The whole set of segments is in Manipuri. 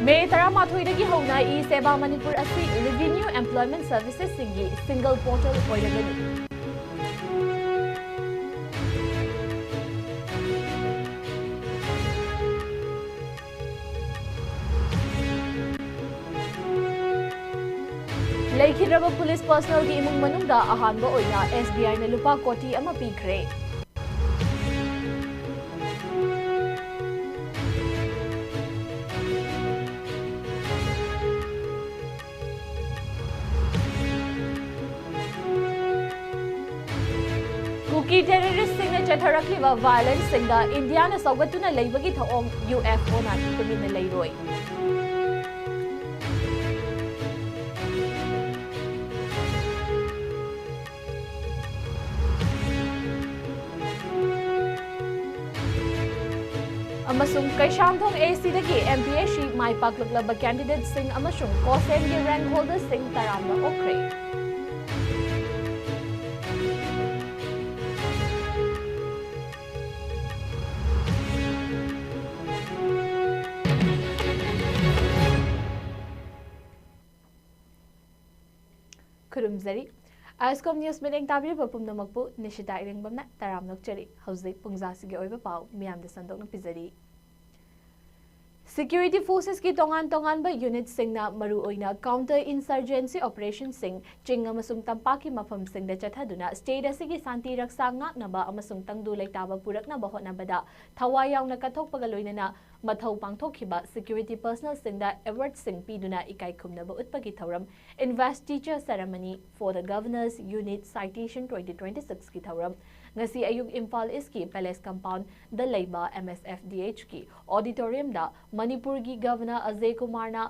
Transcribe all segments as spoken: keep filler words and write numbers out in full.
ꯃꯦ ꯇꯔꯥꯃꯥꯊꯣꯏꯗꯒꯤ ꯍꯧꯅ ꯏ ꯁꯦꯕꯥ ꯃꯅꯤꯄꯨꯔ ꯑꯁꯤ Revenue Employment Servicesꯁꯤꯡꯒꯤ single portal ꯑꯣꯏꯔꯒꯅꯤ꯫ ꯂꯩꯈꯤꯗ꯭ꯔꯕ police personnelꯒꯤ ꯏꯃꯨꯡ ꯃꯅꯨꯡꯗ ꯑꯍꯥꯟꯕ ꯑꯣꯏꯅ SBIꯅ ꯂꯨꯄꯥ ꯀꯣꯇꯤ ꯑꯃ ꯄꯤꯈ꯭ꯔꯦ꯫ ꯀꯨꯀꯤ terroristꯁꯤꯡꯅ ꯆꯠꯊꯔꯛꯂꯤꯕ violenceꯁꯤꯡꯗ ꯏꯟꯗꯤꯌꯥꯅ ꯁꯧꯒꯠꯇꯨꯅ ꯂꯩꯕꯒꯤ ꯊꯧꯑꯣꯡ UFOꯅ ꯇꯨꯃꯤꯟꯅ ꯂꯩꯔꯣꯏ꯫ ꯑꯃꯁꯨꯡ ꯀꯩꯁꯥꯝꯊꯣꯡ ACꯗꯒꯤ MPSC ꯃꯥꯏ ꯄꯥꯛꯂꯛꯂꯕ candidateꯁꯤꯡ ꯑꯃꯁꯨꯡ COHSENꯒꯤ rank holderꯁꯤꯡ ꯇꯔꯥꯝꯅ ꯑꯣꯛꯈ꯭ꯔꯦ꯫ ꯈꯨꯔꯨꯝꯖꯔꯤ꯫ ISCOM News ꯃꯤꯠꯌꯦꯡ ꯇꯥꯕꯤꯔꯤꯕ ꯄꯨꯝꯅꯃꯛꯄꯨ ꯅꯤꯁꯤꯇꯥ ꯏꯔꯦꯡꯕꯝꯅ ꯇꯔꯥꯝꯅ ꯑꯣꯛꯆꯔꯤ꯫ ꯍꯧꯖꯤꯛ ꯄꯨꯡꯖꯥꯁꯤꯒꯤ ꯑꯣꯏꯕ ꯄꯥꯎ ꯃꯤꯌꯥꯝꯗ ꯁꯟꯗꯣꯛꯅ ꯄꯤꯖꯔꯤ꯫ Security Forcesꯀꯤ ꯇꯣꯉꯥꯟ ꯇꯣꯉꯥꯟꯕ unitꯁꯤꯡꯅ ꯃꯔꯨꯑꯣꯏꯅ counter insurgency operationꯁꯤꯡ ꯆꯤꯡ ꯑꯃꯁꯨꯡ ꯇꯝꯄꯥꯛꯀꯤ ꯃꯐꯝꯁꯤꯡꯗ ꯆꯠꯊꯗꯨꯅ state ꯑꯁꯤꯒꯤ ꯁꯥꯟꯇꯤ ꯔꯛꯁꯥ ꯉꯥꯛꯅꯕ ꯑꯃꯁꯨꯡ ꯇꯪꯗꯨ ꯂꯩꯇꯥꯕ ꯄꯨꯔꯛꯅꯕ ꯍꯣꯠꯅꯕꯗ ꯊꯋꯥꯏ ꯌꯥꯎꯅ ꯀꯠꯊꯣꯛꯄꯒ ꯂꯣꯏꯅꯅ ꯃꯊꯧ ꯄꯥꯡꯊꯣꯛꯈꯤꯕ security personnelꯁꯤꯡꯗ awardꯁꯤꯡ ꯄꯤꯗꯨꯅ ꯏꯀꯥꯏ ꯈꯨꯝꯅꯕ ꯎꯠꯄꯒꯤ ꯊꯧꯔꯝ Investiture Ceremony for the Governor's Unit Citation twenty twenty-sixꯀꯤ ꯊꯧꯔꯝ ꯉꯁꯤ ꯑꯌꯨꯛ ꯏꯝꯐꯥꯜ Eastꯀꯤ Palace Compoundꯗ ꯂꯩꯕ MSFDHꯀꯤ auditoriumꯗ ꯃꯅꯤꯄꯨꯔꯒꯤ Governor ꯑꯖꯌ ꯀꯨꯃꯥꯔꯅ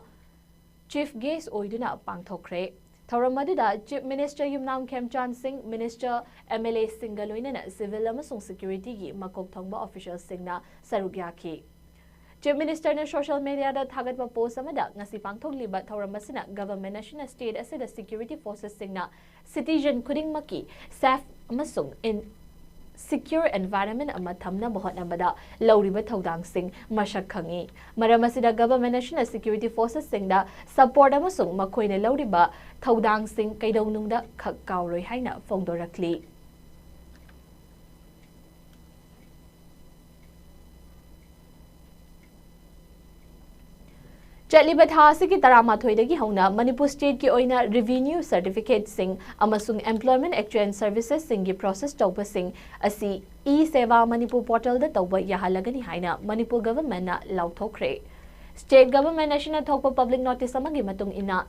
chief guest ꯑꯣꯏꯗꯨꯅ ꯄꯥꯡꯊꯣꯛꯈ꯭ꯔꯦ꯫ ꯊꯧꯔꯝ ꯑꯗꯨꯗ Chief Minister ꯌꯨꯝꯅꯥꯝ ꯈꯦꯝꯆꯥꯟ ꯁꯤꯡ, minister, MLAꯁꯤꯡꯒ ꯂꯣꯏꯅꯅ civil ꯑꯃꯁꯨꯡ securityꯒꯤ ꯃꯀꯣꯛ ꯊꯣꯡꯕ officialꯁꯤꯡꯅ ꯁꯔꯨꯛ ꯌꯥꯈꯤ꯫ Chief Ministerꯅ social mediaꯗ ꯊꯥꯒꯠꯄ post ꯑꯃꯗ, ꯉꯁꯤ ꯄꯥꯡꯊꯣꯛꯂꯤꯕ ꯊꯧꯔꯝ ꯑꯁꯤꯅ government ꯑꯁꯤꯅ state ꯑꯁꯤꯗ security forcesꯁꯤꯡꯅ citizen ꯈꯨꯗꯤꯡꯃꯛꯀꯤ safe ꯑꯃꯁꯨꯡ in-, secure environment ꯑꯃ ꯊꯝꯅꯕ ꯍꯣꯠꯅꯕꯗ ꯂꯧꯔꯤꯕ ꯊꯧꯗꯥꯡꯁꯤꯡ ꯃꯁꯛ ꯈꯪꯉꯤ꯫ ꯃꯔꯝ ꯑꯁꯤꯗ government ꯑꯁꯤꯅ security forcesꯁꯤꯡꯗ support ꯑꯃꯁꯨꯡ ꯃꯈꯣꯏꯅ ꯂꯧꯔꯤꯕ ꯊꯧꯗꯥꯡꯁꯤꯡ ꯀꯩꯗꯧꯅꯨꯡꯗ ꯈꯛ ꯀꯥꯎꯔꯣꯏ ꯍꯥꯏꯅ ꯐꯣꯡꯗꯣꯔꯛꯂꯤ꯫ ꯆꯠꯂꯤꯕ ꯊꯥ ꯑꯁꯤꯒꯤ ꯇꯔꯥꯃꯥꯊꯣꯏꯗꯒꯤ ꯍꯧꯅ ꯃꯅꯤꯄꯨꯔ stateꯀꯤ ꯑꯣꯏꯅ revenue certificateꯁꯤꯡ ꯑꯃꯁꯨꯡ employment exchange servicesꯁꯤꯡꯒꯤ process ꯇꯧꯕꯁꯤꯡ ꯑꯁꯤ E-Seva Manipur portalꯗ ꯇꯧꯕ ꯌꯥꯍꯜꯂꯒꯅꯤ ꯍꯥꯏꯅ ꯃꯅꯤꯄꯨꯔ governmentꯅ ꯂꯥꯎꯊꯣꯛꯈ꯭ꯔꯦ꯫ State government ꯑꯁꯤꯅ ꯊꯣꯛꯄ public notice ꯑꯃꯒꯤ ꯃꯇꯨꯡ ꯏꯟꯅ,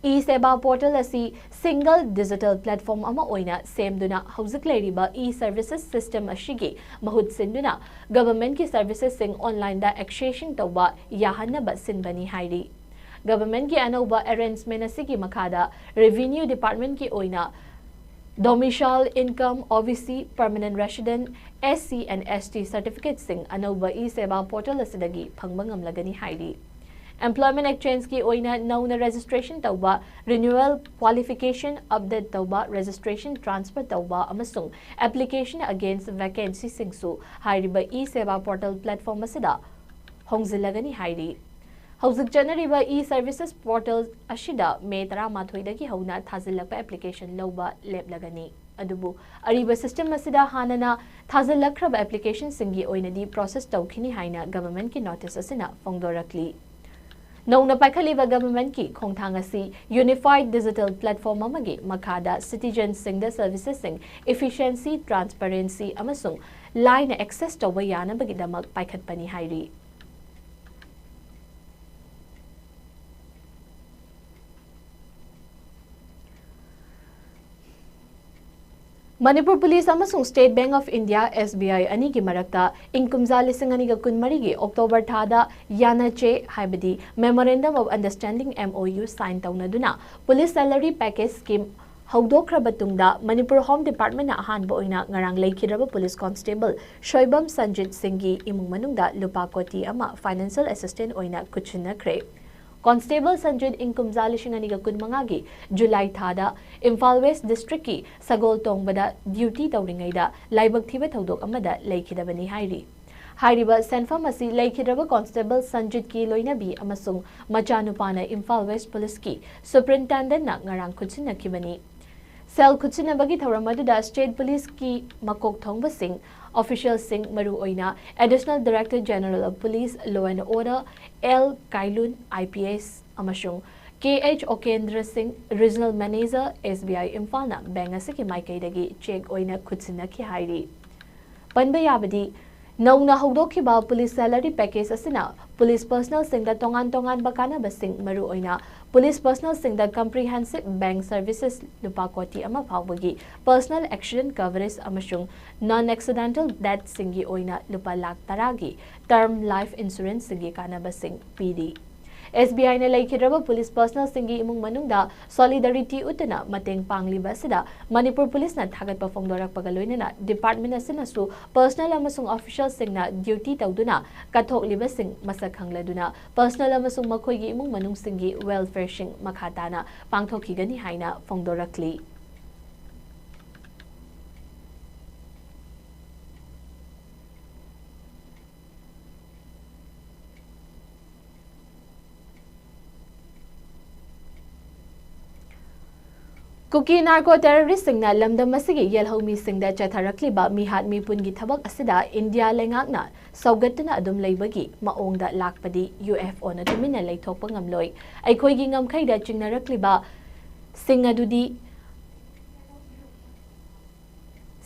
E-Seva portal ꯑꯁꯤ single digital platform ꯑꯃ ꯑꯣꯏꯅ ꯁꯦꯝꯗꯨꯅ ꯍꯧꯖꯤꯛ ꯂꯩꯔꯤꯕ e-services system ꯑꯁꯤꯒꯤ ꯃꯍꯨꯠ ꯁꯤꯟꯗꯨꯅ governmentꯀꯤ servicesꯁꯤꯡ onlineꯗ accession ꯇꯧꯕ ꯌꯥꯍꯟꯅꯕ ꯁꯤꯟꯕꯅꯤ ꯍꯥꯏꯔꯤ꯫ Governmentꯀꯤ ꯑꯅꯧꯕ arrangement ꯑꯁꯤꯒꯤ ꯃꯈꯥꯗ revenue departmentꯀꯤ ꯑꯣꯏꯅ domicile, income, O B C, permanent resident, S C and S T certificateꯁꯤꯡ ꯑꯅꯧꯕ E-Seva portal ꯑꯁꯤꯗꯒꯤ ꯐꯪꯕ ꯉꯝꯂꯒꯅꯤ ꯍꯥꯏꯔꯤ꯫ Employment exchangeꯀꯤ ꯑꯣꯏꯅ ꯅꯧꯅ registration ꯇꯧꯕ, renewal, qualification update ꯇꯧꯕ, registration transfer ꯇꯧꯕ ꯑꯃꯁꯨꯡ application against vacancyꯁꯤꯡꯁꯨ ꯍꯥꯏꯔꯤꯕ E-Seva portal platform ꯑꯁꯤꯗ ꯍꯣꯡꯖꯤꯜꯂꯒꯅꯤ ꯍꯥꯏꯔꯤ꯫ ꯍꯧꯖꯤꯛ ꯆꯠꯅꯔꯤꯕ e-services portal ꯑꯁꯤꯗ ꯃꯦ ꯇꯔꯥꯃꯥꯊꯣꯏꯗꯒꯤ ꯍꯧꯅ ꯊꯥꯖꯤꯜꯂꯛꯄ application ꯂꯧꯕ ꯂꯦꯞꯂꯒꯅꯤ꯫ ꯑꯗꯨꯕꯨ ꯑꯔꯤꯕ system ꯑꯁꯤꯗ ꯍꯥꯟꯅꯅ ꯊꯥꯖꯤꯜꯂꯛꯈ꯭ꯔꯕ applicationꯁꯤꯡꯒꯤ ꯑꯣꯏꯅꯗꯤ process ꯇꯧꯈꯤꯅꯤ ꯍꯥꯏꯅ governmentꯀꯤ notice ꯑꯁꯤꯅ ꯐꯣꯡꯗꯣꯔꯛꯂꯤ꯫ ꯅꯧꯅ ꯄꯥꯏꯈꯠꯂꯤꯕ governmentꯀꯤ ꯈꯣꯡꯊꯥꯡ ꯑꯁꯤ unified digital platform ꯑꯃꯒꯤ ꯃꯈꯥꯗ citizenꯁꯤꯡꯗ servicesꯁꯤꯡ efficiency, transparency ꯑꯃꯁꯨꯡ ꯂꯥꯏꯅ access ꯇꯧꯕ ꯌꯥꯅꯕꯒꯤꯗꯃꯛ ꯄꯥꯏꯈꯠꯄꯅꯤ ꯍꯥꯏꯔꯤ꯫ ꯃꯅꯤꯄꯨꯔ ꯄꯨꯂꯤꯁ ꯑꯃꯁꯨꯡ State Bank of India, S B I, ꯑꯅꯤꯒꯤ ꯃꯔꯛꯇ ꯏꯪ ꯀꯨꯝꯖꯥ ꯂꯤꯁꯤꯡ ꯑꯅꯤꯒ ꯀꯨꯟꯃꯔꯤꯒꯤ October ꯊꯥꯗ ꯌꯥꯅꯆꯦ, ꯍꯥꯏꯕꯗꯤ Memorandum of Understanding, M O U, sign ꯇꯧꯅꯗꯨꯅ ꯄꯨꯂꯤꯁ salary package scheme ꯍꯧꯗꯣꯛꯈ꯭ꯔꯕ ꯇꯨꯡꯗ, ꯃꯅꯤꯄꯨꯔ Home Departmentꯅ ꯑꯍꯥꯟꯕ ꯑꯣꯏꯅ ꯉꯔꯥꯡ ꯂꯩꯈꯤꯗ꯭ꯔꯕ ꯄꯨꯂꯤꯁ constable ꯁꯣꯏꯕꯝ ꯁꯟꯖꯤꯠ ꯁꯤꯡꯒꯤ ꯏꯃꯨꯡ ꯃꯅꯨꯡꯗ ꯂꯨꯄꯥ ꯀꯣꯇꯤ ꯑꯃ financial assistance ꯑꯣꯏꯅ ꯈꯨꯠꯁꯤꯟꯅꯈ꯭ꯔꯦ꯫ Constable ꯁꯟꯖꯤꯠ ꯏꯪ ꯀꯨꯝꯖꯥ ꯂꯤꯁꯤꯡ ꯑꯅꯤꯒ ꯀꯨꯟꯃꯉꯥꯒꯤ ꯖꯨꯂꯥꯏ ꯊꯥꯗ ꯏꯝꯐꯥꯜ ꯋꯦꯁ ꯗꯤꯁꯇ꯭ꯔꯤꯛꯀꯤ ꯁꯒꯣꯜ ꯇꯣꯡꯕꯗ ꯗ꯭ꯌꯨꯇꯤ ꯇꯧꯔꯤꯉꯩꯗ ꯂꯥꯏꯕꯛ ꯊꯤꯕ ꯊꯧꯗꯣꯛ ꯑꯃꯗ ꯂꯩꯈꯤꯗꯕꯅꯤ ꯍꯥꯏꯔꯤ꯫ ꯍꯥꯏꯔꯤꯕ ꯁꯦꯟꯐꯝ ꯑꯁꯤ ꯂꯩꯈꯤꯗ꯭ꯔꯕ ꯀꯣꯟꯁꯇꯦꯕꯜ ꯁꯟꯖꯤꯠꯀꯤ ꯂꯣꯏꯅꯕꯤ ꯑꯃꯁꯨꯡ ꯃꯆꯥꯅꯨꯄꯥꯅ ꯏꯝꯐꯥꯜ ꯋꯦꯁ ꯄꯨꯂꯤꯁꯀꯤ ꯁꯨꯄ꯭ꯔꯤꯟꯇꯦꯟꯗꯦꯟꯠꯅ ꯉꯔꯥꯡ ꯈꯨꯠꯁꯤꯟꯅꯈꯤꯕꯅꯤ꯫ ꯁꯦꯜ ꯈꯨꯠꯁꯤꯟꯅꯕꯒꯤ ꯊꯧꯔꯝ ꯑꯗꯨꯗ ꯁ꯭ꯇꯦꯠ ꯄꯨꯂꯤꯁꯀꯤ ꯃꯀꯣꯛ ꯊꯣꯡꯕꯁꯤꯡ, ꯑꯣꯐꯤꯁꯤꯌꯦꯜꯁꯤꯡ, ꯃꯔꯨꯑꯣꯏꯅ Additional Director General of Police, Law and Order, L Kailun, I P S, ꯑꯃꯁꯨꯡ K H Okendro Singh, regional manager, S B I ꯏꯝꯐꯥꯜꯅ ꯕꯦꯡꯛ ꯑꯁꯤꯒꯤ ꯃꯥꯏꯀꯩꯗꯒꯤ ꯆꯦꯛ ꯑꯣꯏꯅ ꯈꯨꯠꯁꯤꯟꯅꯈꯤ ꯍꯥꯏꯔꯤ꯫ ꯄꯟꯕ ꯌꯥꯕꯗꯤ, ꯅꯧꯅ ꯍꯧꯗꯣꯛꯈꯤꯕ ꯄꯨꯂꯤꯁ ꯁꯦꯂꯔꯤ ꯄꯦꯀꯦꯖ ꯑꯁꯤꯅ ꯄꯨꯂꯤꯁ ꯄꯔꯁꯅꯦꯜꯁꯤꯡꯗ ꯇꯣꯉꯥꯟ ꯇꯣꯉꯥꯟꯕ ꯀꯥꯟꯅꯕꯁꯤꯡ, ꯃꯔꯨꯑꯣꯏꯅ ꯄꯨꯂꯤꯁ ꯄꯔꯁꯅꯦꯜꯁꯤꯡꯗ ꯀꯝꯄ꯭ꯔꯤꯍꯦꯟꯁꯤꯞ ꯕꯦꯡꯛ ꯁꯔꯚꯤꯁꯦꯁ ꯂꯨꯄꯥ ꯀꯣꯇꯤ ꯑꯃ ꯐꯥꯎꯕꯒꯤ ꯄꯔꯁꯅꯦꯜ ꯑꯦꯛꯁꯤꯗꯦꯟꯠ ꯀꯚꯔꯦꯖ ꯑꯃꯁꯨꯡ ꯅꯟ ꯑꯦꯛꯁꯤꯗꯦꯟꯇꯦꯜ ꯗꯦꯠꯁꯤꯡꯒꯤ ꯑꯣꯏꯅ ꯂꯨꯄꯥ ꯂꯥꯈ ꯇꯔꯥꯒꯤ ꯇꯔꯝ ꯂꯥꯏꯐ ꯏꯟꯁꯨꯔꯦꯟꯁꯁꯤꯡꯒꯤ ꯀꯥꯟꯅꯕꯁꯤꯡ ꯄꯤꯔꯤ꯫ ꯑꯦꯁ ꯕꯤ ꯑꯥꯏꯅ ꯂꯩꯈꯤꯗ꯭ꯔꯕ ꯄꯨꯂꯤꯁ ꯄꯔꯁꯅꯦꯜꯁꯤꯡꯒꯤ ꯏꯃꯨꯡ ꯃꯅꯨꯡꯗ ꯁꯣꯂꯤꯗꯥꯔꯤꯇꯤ ꯎꯠꯇꯨꯅ ꯃꯇꯦꯡ ꯄꯥꯡꯂꯤꯕ ꯑꯁꯤꯗ ꯃꯅꯤꯄꯨꯔ ꯄꯨꯂꯤꯁꯅ ꯊꯥꯒꯠꯄ ꯐꯣꯡꯗꯣꯔꯛꯄꯒ ꯂꯣꯏꯅꯅ ꯗꯤꯄꯥꯔꯠꯃꯦꯟꯠ ꯑꯁꯤꯅꯁꯨ ꯄꯔꯁꯅꯦꯜ ꯑꯃꯁꯨꯡ ꯑꯣꯐꯤꯁꯤꯌꯦꯜꯁꯤꯡꯅ ꯗ꯭ꯌꯨꯇꯤ ꯇꯧꯗꯨꯅ ꯀꯠꯊꯣꯛꯂꯤꯕꯁꯤꯡ ꯃꯁꯛ ꯈꯪꯂꯗꯨꯅ ꯄꯔꯁꯅꯦꯜ ꯑꯃꯁꯨꯡ ꯃꯈꯣꯏꯒꯤ ꯏꯃꯨꯡ ꯃꯅꯨꯡꯁꯤꯡꯒꯤ ꯋꯦꯜꯐꯤꯌꯔꯁꯤꯡ ꯃꯈꯥ ꯇꯥꯅ ꯄꯥꯡꯊꯣꯛꯈꯤꯒꯅꯤ ꯍꯥꯏꯅ ꯐꯣꯡꯗꯣꯔꯛꯂꯤ꯫ ꯀꯨꯀꯤ ꯅꯥꯔꯀꯣ ꯇꯦꯔꯣꯔꯤꯁꯁꯤꯡꯅ ꯂꯝꯗꯝ ꯑꯁꯤꯒꯤ ꯌꯦꯜꯍꯧꯃꯤꯁꯤꯡꯗ ꯆꯠꯊꯔꯛꯂꯤꯕ ꯃꯤꯍꯥꯠ ꯃꯤꯄꯨꯟꯒꯤ ꯊꯕꯛ ꯑꯁꯤꯗ ꯏꯟꯗꯤꯌꯥ ꯂꯩꯉꯥꯛꯅ ꯁꯧꯒꯠꯇꯨꯅ ꯑꯗꯨꯝ ꯂꯩꯕꯒꯤ ꯃꯑꯣꯡꯗ ꯂꯥꯛꯄꯗꯤ ꯌꯨ ꯑꯦꯐ ꯑꯣꯅ ꯇꯨꯃꯤꯟꯅ ꯂꯩꯊꯣꯛꯄ ꯉꯝꯂꯣꯏ꯫ ꯑꯩꯈꯣꯏꯒꯤ ꯉꯝꯈꯩꯗ ꯆꯤꯡꯅꯔꯛꯂꯤꯕ ꯁꯤꯡ ꯑꯗꯨꯗꯤ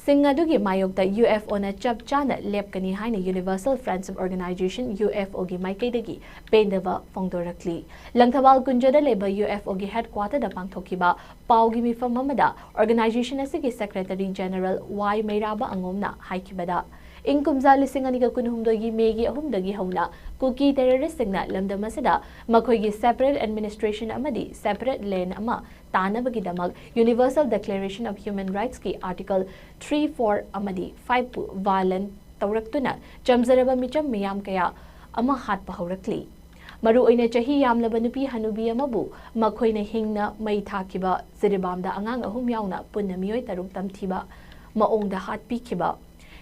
ꯁꯤꯡ ꯑꯗꯨꯒꯤ ꯃꯥꯌꯣꯛꯇ ꯌꯨ ꯑꯦꯐ ꯑꯣꯅ ꯆꯞ ꯆꯥꯅ ꯂꯦꯞꯀꯅꯤ ꯍꯥꯏꯅ Universal Friendship Organization, U F ꯑꯣꯒꯤ ꯃꯥꯏꯀꯩꯗꯒꯤ ꯄꯦꯟꯗꯕ ꯐꯣꯡꯗꯣꯔꯛꯂꯤ꯫ ꯂꯪꯊꯕꯥꯜ ꯀꯨꯟꯖꯗ ꯂꯩꯕ ꯌꯨ ꯑꯦꯐ ꯑꯣꯒꯤ ꯍꯦꯗꯀ꯭ꯋꯥꯇꯔꯗ ꯄꯥꯡꯊꯣꯛꯈꯤꯕ ꯄꯥꯎꯒꯤ ꯃꯤꯐꯝ ꯑꯃꯗ ꯑꯣꯔꯒꯅꯥꯏꯖꯦꯁꯟ ꯑꯁꯤꯒꯤ ꯁꯦꯀ꯭ꯔꯦꯇꯔꯤ ꯖꯦꯅꯔꯦꯜ ꯋꯥꯏ ꯃꯩꯔꯥꯕ ꯑꯉꯣꯝꯅ ꯍꯥꯏꯈꯤꯕꯗ, ꯏꯪ ꯀꯨꯝꯖꯥ ꯂꯤꯁꯤꯡ ꯑꯅꯤꯒ ꯀꯨꯟꯍꯨꯝꯗꯣꯏꯒꯤ ꯃꯦꯒꯤ ꯑꯍꯨꯝꯗꯒꯤ ꯍꯧꯅ ꯀꯨꯀꯤ ꯇꯦꯔꯣꯔꯤꯁꯁꯤꯡꯅ ꯂꯝꯗꯝ ꯑꯁꯤꯗ ꯃꯈꯣꯏꯒꯤ ꯁꯦꯄꯔꯦꯠ ꯑꯦꯗꯃꯤꯅꯤꯁꯇ꯭ꯔꯦꯁꯟ ꯑꯃꯗꯤ ꯁꯦꯄꯔꯦꯠ ꯂꯦꯟ ꯑꯃ ꯇꯥꯅꯕꯒꯤꯗꯃꯛ Universal Declaration of Human Rightsꯀꯤ Article three, four ꯑꯃꯗꯤ fiveꯄꯨ violate ꯇꯧꯔꯛꯇꯨꯅ ꯆꯝꯖꯔꯕ ꯃꯤꯆꯝ ꯃꯤꯌꯥꯝ ꯀꯌꯥ ꯑꯃ ꯍꯥꯠꯄ ꯍꯧꯔꯛꯂꯤ꯫ ꯃꯔꯨꯑꯣꯏꯅ ꯆꯍꯤ ꯌꯥꯝꯂꯕ ꯅꯨꯄꯤ ꯍꯅꯨꯕꯤ ꯑꯃꯕꯨ ꯃꯈꯣꯏꯅ ꯍꯤꯡꯅ ꯃꯩ ꯊꯥꯈꯤꯕ, ꯖꯤꯔꯤꯕꯥꯝꯗ ꯑꯉꯥꯡ ꯑꯍꯨꯝ ꯌꯥꯎꯅ ꯄꯨꯟꯅ ꯃꯤꯑꯣꯏ ꯇꯔꯨꯛ ꯇꯝꯊꯤꯕ ꯃꯑꯣꯡꯗ ꯍꯥꯠꯄꯤꯈꯤꯕ,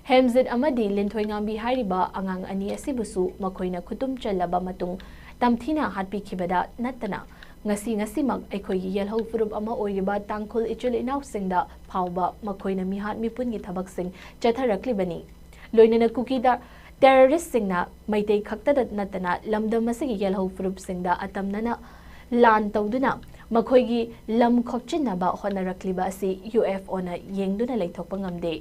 ꯍꯦꯝꯖꯤꯠ ꯑꯃꯗꯤ ꯂꯤꯟꯊꯣꯏꯉꯥꯝꯕꯤ ꯍꯥꯏꯔꯤꯕ ꯑꯉꯥꯡ ꯑꯅꯤ ꯑꯁꯤꯕꯨꯁꯨ ꯃꯈꯣꯏꯅ ꯈꯨꯇꯨꯝ ꯆꯜꯂꯕ ꯃꯇꯨꯡ ꯇꯝꯊꯤꯅ ꯍꯥꯠꯄꯤꯈꯤꯕꯗ ꯅꯠꯇꯅ, ꯉꯁꯤ ꯉꯁꯤꯃꯛ ꯑꯩꯈꯣꯏꯒꯤ ꯌꯦꯜꯍꯧ ꯐꯨꯔꯨꯞ ꯑꯃ ꯑꯣꯏꯔꯤꯕ ꯇꯥꯡꯈꯨꯜ ꯏꯆꯤꯜ ꯏꯅꯥꯎꯁꯤꯡꯗ ꯐꯥꯎꯕ ꯃꯈꯣꯏꯅ ꯃꯤꯍꯥꯠ ꯃꯤꯄꯨꯟꯒꯤ ꯊꯕꯛꯁꯤꯡ ꯆꯠꯊꯔꯛꯂꯤꯕꯅꯤ꯫ ꯂꯣꯏꯅꯅ ꯀꯨꯀꯤꯗ ꯇꯦꯔꯣꯔꯤꯁ꯭ꯠꯁꯤꯡꯅ ꯃꯩꯇꯩ ꯈꯛꯇꯗ ꯅꯠꯇꯅ ꯂꯝꯗꯝ ꯑꯁꯤꯒꯤ ꯌꯦꯜꯍꯧ ꯐꯨꯔꯨꯞꯁꯤꯡꯗ ꯑꯇꯝꯅꯅ ꯂꯥꯟ ꯇꯧꯗꯨꯅ ꯃꯈꯣꯏꯒꯤ ꯂꯝ ꯈꯣꯞꯆꯤꯟꯅꯕ ꯍꯣꯠꯅꯔꯛꯂꯤꯕ ꯑꯁꯤ ꯌꯨ ꯑꯦꯐ ꯑꯣꯅ ꯌꯦꯡꯗꯨꯅ ꯂꯩꯊꯣꯛꯄ ꯉꯝꯗꯦ꯫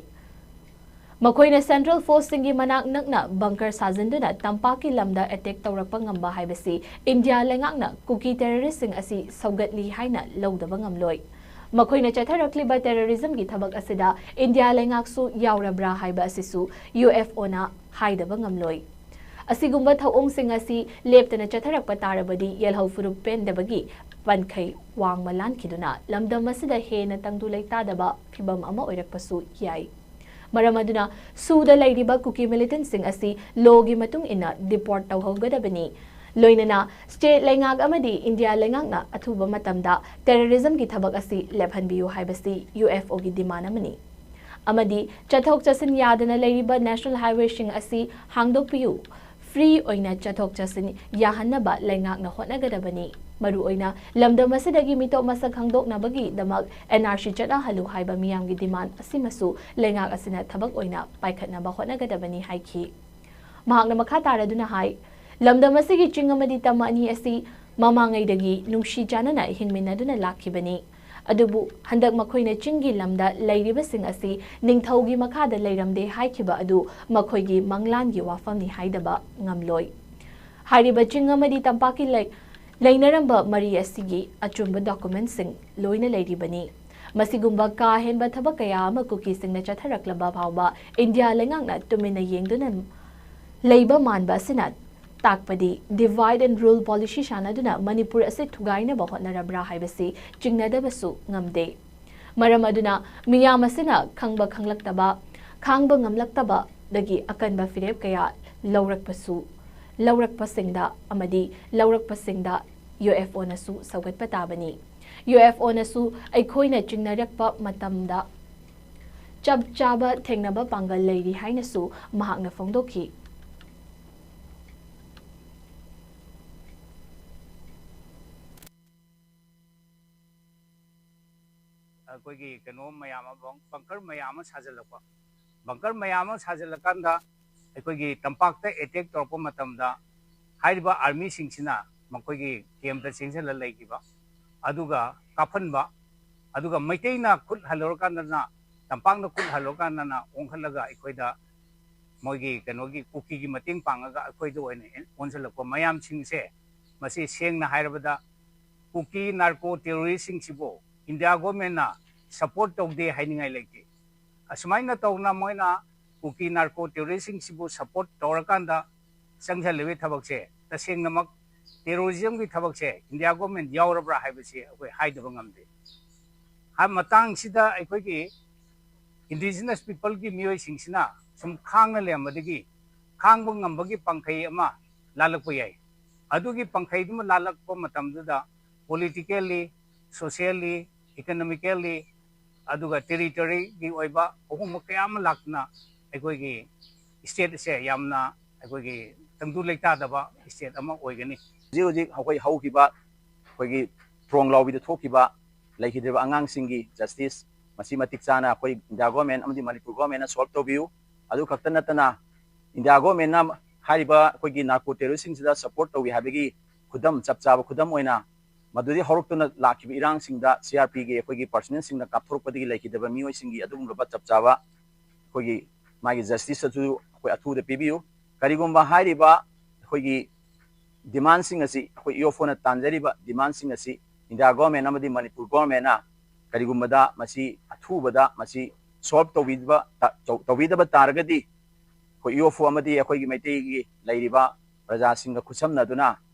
ꯃꯈꯣꯏꯅ ꯁꯦꯟꯇ꯭ꯔꯦꯜ ꯐꯣꯔꯁꯁꯤꯡꯒꯤ ꯃꯅꯥꯛ ꯅꯛꯅ ꯕꯪꯀꯔ ꯁꯥꯖꯤꯟꯗꯨꯅ ꯇꯝꯄꯥꯛꯀꯤ ꯂꯝꯗ ꯑꯦꯇꯦꯛ ꯇꯧꯔꯛꯄ ꯉꯝꯕ ꯍꯥꯏꯕꯁꯤ ꯏꯟꯗꯤꯌꯥ ꯂꯩꯉꯥꯛꯅ ꯀꯨꯀꯤ ꯇꯦꯔꯣꯔꯤꯁ꯭ꯠꯁꯤꯡ ꯑꯁꯤ ꯁꯧꯒꯠꯂꯤ ꯍꯥꯏꯅ ꯂꯧꯗꯕ ꯉꯝꯂꯣꯏ꯫ ꯃꯈꯣꯏꯅ ꯆꯠꯊꯔꯛꯂꯤꯕ ꯇꯦꯔꯣꯔꯤꯖꯝꯒꯤ ꯊꯕꯛ ꯑꯁꯤꯗ ꯏꯟꯗꯤꯌꯥ ꯂꯩꯉꯥꯛꯁꯨ ꯌꯥꯎꯔꯕ꯭ꯔꯥ ꯍꯥꯏꯕ ꯑꯁꯤꯁꯨ ꯌꯨ ꯑꯦꯐ ꯑꯣꯅ ꯍꯥꯏꯗꯕ ꯉꯝꯂꯣꯏ꯫ ꯑꯁꯤꯒꯨꯝꯕ ꯊꯧꯑꯣꯡꯁꯤꯡ ꯑꯁꯤ ꯂꯦꯞꯇꯅ ꯆꯠꯊꯔꯛꯄ ꯇꯥꯔꯕꯗꯤ ꯌꯦꯜꯍꯧ ꯐꯨꯔꯨꯞ ꯄꯦꯟꯗꯕꯒꯤ ꯄꯟꯈꯩ ꯋꯥꯡꯃ ꯂꯥꯟꯈꯤꯗꯨꯅ ꯂꯝꯗꯝ ꯑꯁꯤꯗ ꯍꯦꯟꯅ ꯇꯪꯗꯨ ꯂꯩꯇꯥꯗꯕ ꯐꯤꯚꯝ ꯑꯃ ꯑꯣꯏꯔꯛꯄꯁꯨ ꯌꯥꯏ꯫ ꯃꯔꯝ ꯑꯗꯨꯅ ꯁꯨꯗ ꯂꯩꯔꯤꯕ ꯀꯨꯀꯤ ꯃꯤꯂꯤꯇꯦꯟꯠꯁꯤꯡ ꯑꯁꯤ ꯂꯣꯒꯤ ꯃꯇꯨꯡ ꯏꯟꯅ ꯗꯤꯄꯣꯔꯠ ꯇꯧꯍꯧꯒꯗꯕꯅꯤ꯫ ꯂꯣꯏꯅꯅ ꯁ꯭ꯇꯦꯠ ꯂꯩꯉꯥꯛ ꯑꯃꯗꯤ ꯏꯟꯗꯤꯌꯥ ꯂꯩꯉꯥꯛꯅ ꯑꯊꯨꯕ ꯃꯇꯝꯗ ꯇꯦꯔꯣꯔꯤꯖꯝꯒꯤ ꯊꯕꯛ ꯑꯁꯤ ꯂꯦꯞꯍꯟꯕꯤꯌꯨ ꯍꯥꯏꯕꯁꯤ ꯌꯨ ꯑꯦꯐ ꯑꯣꯒꯤ ꯗꯤꯃꯥꯟ ꯑꯃꯅꯤ꯫ ꯑꯃꯗꯤ ꯆꯠꯊꯣꯛ ꯆꯠꯁꯤꯟ ꯌꯥꯗꯅ ꯂꯩꯔꯤꯕ ꯅꯦꯁꯅꯦꯜ ꯍꯥꯏꯋꯦꯁꯤꯡ ꯑꯁꯤ ꯍꯥꯡꯗꯣꯛꯄꯤꯌꯨ꯫ ꯐ꯭ꯔꯤ ꯑꯣꯏꯅ ꯆꯠꯊꯣꯛ ꯆꯠꯁꯤꯟ ꯌꯥꯍꯟꯅꯕ ꯂꯩꯉꯥꯛꯅ ꯍꯣꯠꯅꯒꯗꯕꯅꯤ꯫ ꯃꯔꯨꯑꯣꯏꯅ ꯂꯝꯗꯝ ꯑꯁꯤꯗꯒꯤ ꯃꯤꯇꯣꯞ ꯃꯁꯛ ꯈꯪꯗꯣꯛꯅꯕꯒꯤꯗꯃꯛ ꯑꯦꯟ ꯑꯥꯔ ꯁꯤ ꯆꯠꯅꯍꯜꯂꯨ ꯍꯥꯏꯕ ꯃꯤꯌꯥꯝꯒꯤ ꯗꯤꯃꯥꯟ ꯑꯁꯤꯃꯁꯨ ꯂꯩꯉꯥꯛ ꯑꯁꯤꯅ ꯊꯕꯛ ꯑꯣꯏꯅ ꯄꯥꯏꯈꯠꯅꯕ ꯍꯣꯠꯅꯒꯗꯕꯅꯤ ꯍꯥꯏꯈꯤ꯫ ꯃꯍꯥꯛꯅ ꯃꯈꯥ ꯇꯥꯔꯗꯨꯅ ꯍꯥꯏ, ꯂꯝꯗꯝ ꯑꯁꯤꯒꯤ ꯆꯤꯡ ꯑꯃꯗꯤ ꯇꯝ ꯑꯅꯤ ꯑꯁꯤ ꯃꯃꯥꯡꯉꯩꯗꯒꯤ ꯅꯨꯡꯁꯤ ꯆꯥꯟꯅꯅ ꯍꯤꯡꯃꯤꯟꯅꯗꯨꯅ ꯂꯥꯛꯈꯤꯕꯅꯤ꯫ ꯑꯗꯨꯕꯨ ꯍꯟꯗꯛ ꯃꯈꯣꯏꯅ ꯆꯤꯡꯒꯤ ꯂꯝꯗ ꯂꯩꯔꯤꯕꯁꯤꯡ ꯑꯁꯤ ꯅꯤꯡꯊꯧꯒꯤ ꯃꯈꯥꯗ ꯂꯩꯔꯝꯗꯦ ꯍꯥꯏꯈꯤꯕ ꯑꯗꯨ ꯃꯈꯣꯏꯒꯤ ꯃꯪꯂꯥꯟꯒꯤ ꯋꯥꯐꯝꯅꯤ ꯍꯥꯏꯗꯕ ꯉꯝꯂꯣꯏ꯫ ꯍꯥꯏꯔꯤꯕ ꯆꯤꯡ ꯑꯃꯗꯤ ꯇꯝꯄꯥꯛꯀꯤ ꯂꯩ-, ꯂꯩꯅꯔꯝꯕ ꯃꯔꯤ ꯑꯁꯤꯒꯤ ꯑꯆꯨꯝꯕ ꯗꯣꯀꯨꯃꯦꯟꯠꯁꯤꯡ ꯂꯣꯏꯅ ꯂꯩꯔꯤꯕꯅꯤ꯫ ꯃꯁꯤꯒꯨꯝꯕ ꯀꯥ ꯍꯦꯟꯕ ꯊꯕꯛ ꯀꯌꯥ ꯑꯃ ꯀꯨꯀꯤꯁꯤꯡꯅ ꯆꯠꯊꯔꯛꯂꯕ ꯐꯥꯎꯕ ꯏꯟꯗꯤꯌꯥ ꯂꯩꯉꯥꯛꯅ ꯇꯨꯃꯤꯟꯅ ꯌꯦꯡꯗꯨꯅ ꯂꯩꯕ ꯃꯥꯟꯕ ꯑꯁꯤꯅ ꯇꯥꯛꯄꯗꯤ divide and rule policy ꯁꯥꯟꯅꯗꯨꯅ ꯃꯅꯤꯄꯨꯔ ꯑꯁꯤ ꯊꯨꯒꯥꯏꯅꯕ ꯍꯣꯠꯅꯔꯕ꯭ꯔꯥ ꯍꯥꯏꯕꯁꯤ ꯆꯤꯡꯅꯗꯕꯁꯨ ꯉꯝꯗꯦ꯫ ꯃꯔꯝ ꯑꯗꯨꯅ ꯃꯤꯌꯥꯝ ꯑꯁꯤꯅ ꯈꯪꯕ ꯈꯪꯂꯛꯇꯕ, ꯈꯥꯡꯕ ꯉꯝꯂꯛꯇꯕꯗꯒꯤ ꯑꯀꯟꯕ ꯐꯤꯔꯦꯞ ꯀꯌꯥ ꯂꯧꯔꯛꯄꯁꯨ ꯂꯧꯔꯛꯄꯁꯤꯡꯗ ꯑꯃꯗꯤ ꯂꯧꯔꯛꯄꯁꯤꯡꯗ ꯌꯨ ꯑꯦꯐ ꯑꯣꯅꯁꯨ ꯁꯧꯒꯠꯄ ꯇꯥꯕꯅꯤ꯫ ꯌꯨ ꯑꯦꯐ ꯑꯣꯅꯁꯨ ꯑꯩꯈꯣꯏꯅ ꯆꯤꯡꯅꯔꯛꯄ ꯃꯇꯝꯗ ꯆꯞ ꯆꯥꯕ ꯊꯦꯡꯅꯕ ꯄꯥꯡꯒꯜ ꯂꯩꯔꯤ ꯍꯥꯏꯅꯁꯨ ꯃꯍꯥꯛꯅ ꯐꯣꯡꯗꯣꯛꯈꯤ꯫ ꯑꯩꯈꯣꯏꯒꯤ ꯀꯩꯅꯣ ꯃꯌꯥꯝ ꯑꯃ, ꯕꯪꯀꯔ ꯃꯌꯥꯝ ꯑꯃ ꯁꯥꯖꯤꯜꯂꯛꯄ, ꯕꯪꯀꯔ ꯃꯌꯥꯝ ꯑꯃ ꯁꯥꯖꯤꯜꯂꯀꯥꯟꯗ ꯑꯩꯈꯣꯏꯒꯤ ꯇꯝꯄꯥꯛꯇ ꯑꯦꯇꯦꯛ ꯇꯧꯔꯛꯄ ꯃꯇꯝꯗ ꯍꯥꯏꯔꯤꯕ ꯑꯥꯔꯃꯤꯁꯤꯡꯁꯤꯅ ꯃꯈꯣꯏꯒꯤ ꯀꯦꯝꯞꯇ ꯆꯦꯟꯁꯤꯜꯂ ꯂꯩꯈꯤꯕ, ꯑꯗꯨꯒ ꯀꯥꯞꯍꯟꯕ, ꯑꯗꯨꯒ ꯃꯩꯇꯩꯅ ꯈꯨꯠ ꯍꯜꯂꯨꯔꯀꯥꯟꯗꯅ, ꯇꯝꯄꯥꯛꯅ ꯈꯨꯠ ꯍꯜꯂꯨꯔꯀꯥꯟꯗꯅ ꯑꯣꯟꯈꯠꯂꯒ ꯑꯩꯈꯣꯏꯗ ꯃꯣꯏꯒꯤ ꯀꯩꯅꯣꯒꯤ ꯀꯨꯀꯤꯒꯤ ꯃꯇꯦꯡ ꯄꯥꯡꯉꯒ ꯑꯩꯈꯣꯏꯗ ꯑꯣꯏꯅ ꯑꯣꯟꯁꯤꯜꯂꯛꯄ ꯃꯌꯥꯝꯁꯤꯡꯁꯦ, ꯃꯁꯤ ꯁꯦꯡꯅ ꯍꯥꯏꯔꯕꯗ ꯀꯨꯀꯤ ꯅꯥꯔꯀꯣ ꯇꯦꯔꯣꯔꯤꯁꯁꯤꯡꯁꯤꯕꯨ ꯏꯟꯗꯤꯌꯥ ꯒꯣꯔꯃꯦꯟꯅ ꯁꯄꯣꯔꯠ ꯇꯧꯗꯦ ꯍꯥꯏꯅꯤꯡꯉꯥꯏ ꯂꯩꯇꯦ꯫ ꯑꯁꯨꯃꯥꯏꯅ ꯇꯧꯅ ꯃꯣꯏꯅ ꯀꯨꯀꯤ ꯅꯥꯔꯀꯣ ꯇꯦꯔꯣꯔꯤꯁꯁꯤꯡꯁꯤꯕꯨ ꯁꯄꯣꯔꯠ ꯇꯧꯔꯀꯥꯟꯗ ꯆꯪꯁꯤꯜꯂꯤꯕ ꯊꯕꯛꯁꯦ, ꯇꯁꯦꯡꯅꯃꯛ ꯇꯦꯔꯣꯔꯤꯖꯝꯒꯤ ꯊꯕꯛꯁꯦ ꯏꯟꯗꯤꯌꯥ ꯒꯣꯔꯃꯦꯟ ꯌꯥꯎꯔꯕ꯭ꯔꯥ ꯍꯥꯏꯕꯁꯤ ꯑꯩꯈꯣꯏ ꯍꯥꯏꯗꯕ ꯉꯝꯗꯦ꯫ ꯍꯥꯏ ꯃꯇꯥꯡꯁꯤꯗ ꯑꯩꯈꯣꯏꯒꯤ ꯏꯟꯗꯤꯖꯤꯅꯁ ꯄꯤꯄꯜꯒꯤ ꯃꯤꯑꯣꯏꯁꯤꯡꯁꯤꯅ ꯁꯨꯝ ꯈꯥꯡꯅ ꯂꯩꯔꯝꯕꯗꯒꯤ ꯈꯥꯡꯕ ꯉꯝꯕꯒꯤ ꯄꯥꯡꯈꯩ ꯑꯃ ꯂꯥꯜꯂꯛꯄ ꯌꯥꯏ꯫ ꯑꯗꯨꯒꯤ ꯄꯥꯡꯈꯩꯗꯨꯃ ꯂꯥꯜꯂꯛꯄ ꯃꯇꯝꯗꯨꯗ ꯄꯣꯂꯤꯇꯤꯀꯦꯜꯂꯤ, ꯁꯣꯁꯤꯌꯦꯜꯂꯤ, ꯏꯀꯣꯅꯣꯃꯤꯀꯦꯜꯂꯤ, ꯑꯗꯨꯒ ꯇꯦꯔꯤꯇꯣꯔꯤꯒꯤ ꯑꯣꯏꯕ ꯑꯍꯣꯡꯕ ꯀꯌꯥ ꯑꯃ ꯂꯥꯛꯇꯨꯅ ꯑꯩꯈꯣꯏꯒꯤ ꯁ꯭ꯇꯦꯠ ꯑꯁꯦ ꯌꯥꯝꯅ ꯑꯩꯈꯣꯏꯒꯤ ꯇꯪꯗꯨ ꯂꯩꯇꯥꯗꯕ ꯁ꯭ꯇꯦꯠ ꯑꯃ ꯑꯣꯏꯒꯅꯤ꯫ ꯍꯧꯖꯤꯛ ꯍꯧꯖꯤꯛ ꯑꯩꯈꯣꯏ ꯍꯧꯈꯤꯕ ꯑꯩꯈꯣꯏꯒꯤ ꯊ꯭ꯔꯣꯡ ꯂꯥꯎꯕꯤꯗ ꯊꯣꯛꯈꯤꯕ ꯂꯩꯈꯤꯗ꯭ꯔꯤꯕ ꯑꯉꯥꯡꯁꯤꯡꯒꯤ ꯖꯁꯇꯤꯁ, ꯃꯁꯤ ꯃꯇꯤꯛ ꯆꯥꯅ ꯑꯩꯈꯣꯏ ꯏꯟꯗꯤꯌꯥ ꯒꯣꯔꯃꯦꯟ ꯑꯃꯗꯤ ꯃꯅꯤꯄꯨꯔ ꯒꯣꯔꯃꯦꯟꯅ ꯁꯣꯜꯕ ꯇꯧꯕꯤꯌꯨ꯫ ꯑꯗꯨ ꯈꯛꯇ ꯅꯠꯇꯅ ꯏꯟꯗꯤꯌꯥ ꯒꯣꯔꯃꯦꯟꯅ ꯍꯥꯏꯔꯤꯕ ꯑꯩꯈꯣꯏꯒꯤ ꯅꯥꯔꯀꯣ ꯇꯦꯔꯣꯔꯤꯁꯁꯤꯡꯁꯤꯗ ꯁꯄꯣꯔꯠ ꯇꯧꯏ ꯍꯥꯏꯕꯒꯤ ꯈꯨꯗꯝ, ꯆꯞ ꯆꯥꯕ ꯈꯨꯗꯝ ꯑꯣꯏꯅ ꯃꯗꯨꯗꯒꯤ ꯍꯧꯔꯛꯇꯨꯅ ꯂꯥꯛꯈꯤꯕ ꯏꯔꯥꯡꯁꯤꯡꯗ ꯁꯤ ꯑꯥꯔ ꯄꯤꯒꯤ ꯑꯩꯈꯣꯏꯒꯤ ꯄꯥꯔꯁꯅꯦꯜꯁꯤꯡꯅ ꯀꯥꯞꯊꯣꯔꯛꯄꯗꯒꯤ ꯂꯩꯈꯤꯗꯕ ꯃꯤꯑꯣꯏꯁꯤꯡꯒꯤ ꯑꯗꯨꯒꯨꯝꯂꯕ ꯆꯞ ꯆꯥꯕ ꯑꯩꯈꯣꯏꯒꯤ ꯃꯥꯒꯤ ꯖꯁꯇꯤꯁ ꯑꯗꯨ ꯑꯩꯈꯣꯏ ꯑꯊꯨꯕꯗ ꯄꯤꯕꯤꯌꯨ꯫ ꯀꯔꯤꯒꯨꯝꯕ ꯍꯥꯏꯔꯤꯕ ꯑꯩꯈꯣꯏꯒꯤ ꯗꯤꯃꯥꯟꯁꯤꯡ ꯑꯁꯤ, ꯑꯩꯈꯣꯏ ꯏ ꯑꯣ ꯐꯣꯔꯅ ꯇꯥꯟꯖꯔꯤꯕ ꯗꯤꯃꯥꯟꯁꯤꯡ ꯑꯁꯤ ꯏꯟꯗꯤꯌꯥ ꯒꯣꯔꯃꯦꯟ ꯑꯃꯗꯤ ꯃꯅꯤꯄꯨꯔ ꯒꯣꯔꯃꯦꯟꯅ ꯀꯔꯤꯒꯨꯝꯕꯗ ꯃꯁꯤ ꯑꯊꯨꯕꯗ ꯃꯁꯤ ꯁꯣꯜꯕ ꯇꯧꯕꯤꯕ ꯇ-, ꯇꯧ-, ꯇꯧꯕꯤꯗꯕ ꯇꯥꯔꯒꯗꯤ ꯑꯩꯈꯣꯏ ꯏ ꯑꯣ ꯐꯣꯔ ꯑꯃꯗꯤ ꯑꯩꯈꯣꯏꯒꯤ ꯃꯩꯇꯩꯒꯤ ꯂꯩꯔꯤꯕ ꯄ꯭ꯔꯖꯥꯁꯤꯡꯒ ꯈꯨꯠꯁꯝꯅꯗꯨꯅ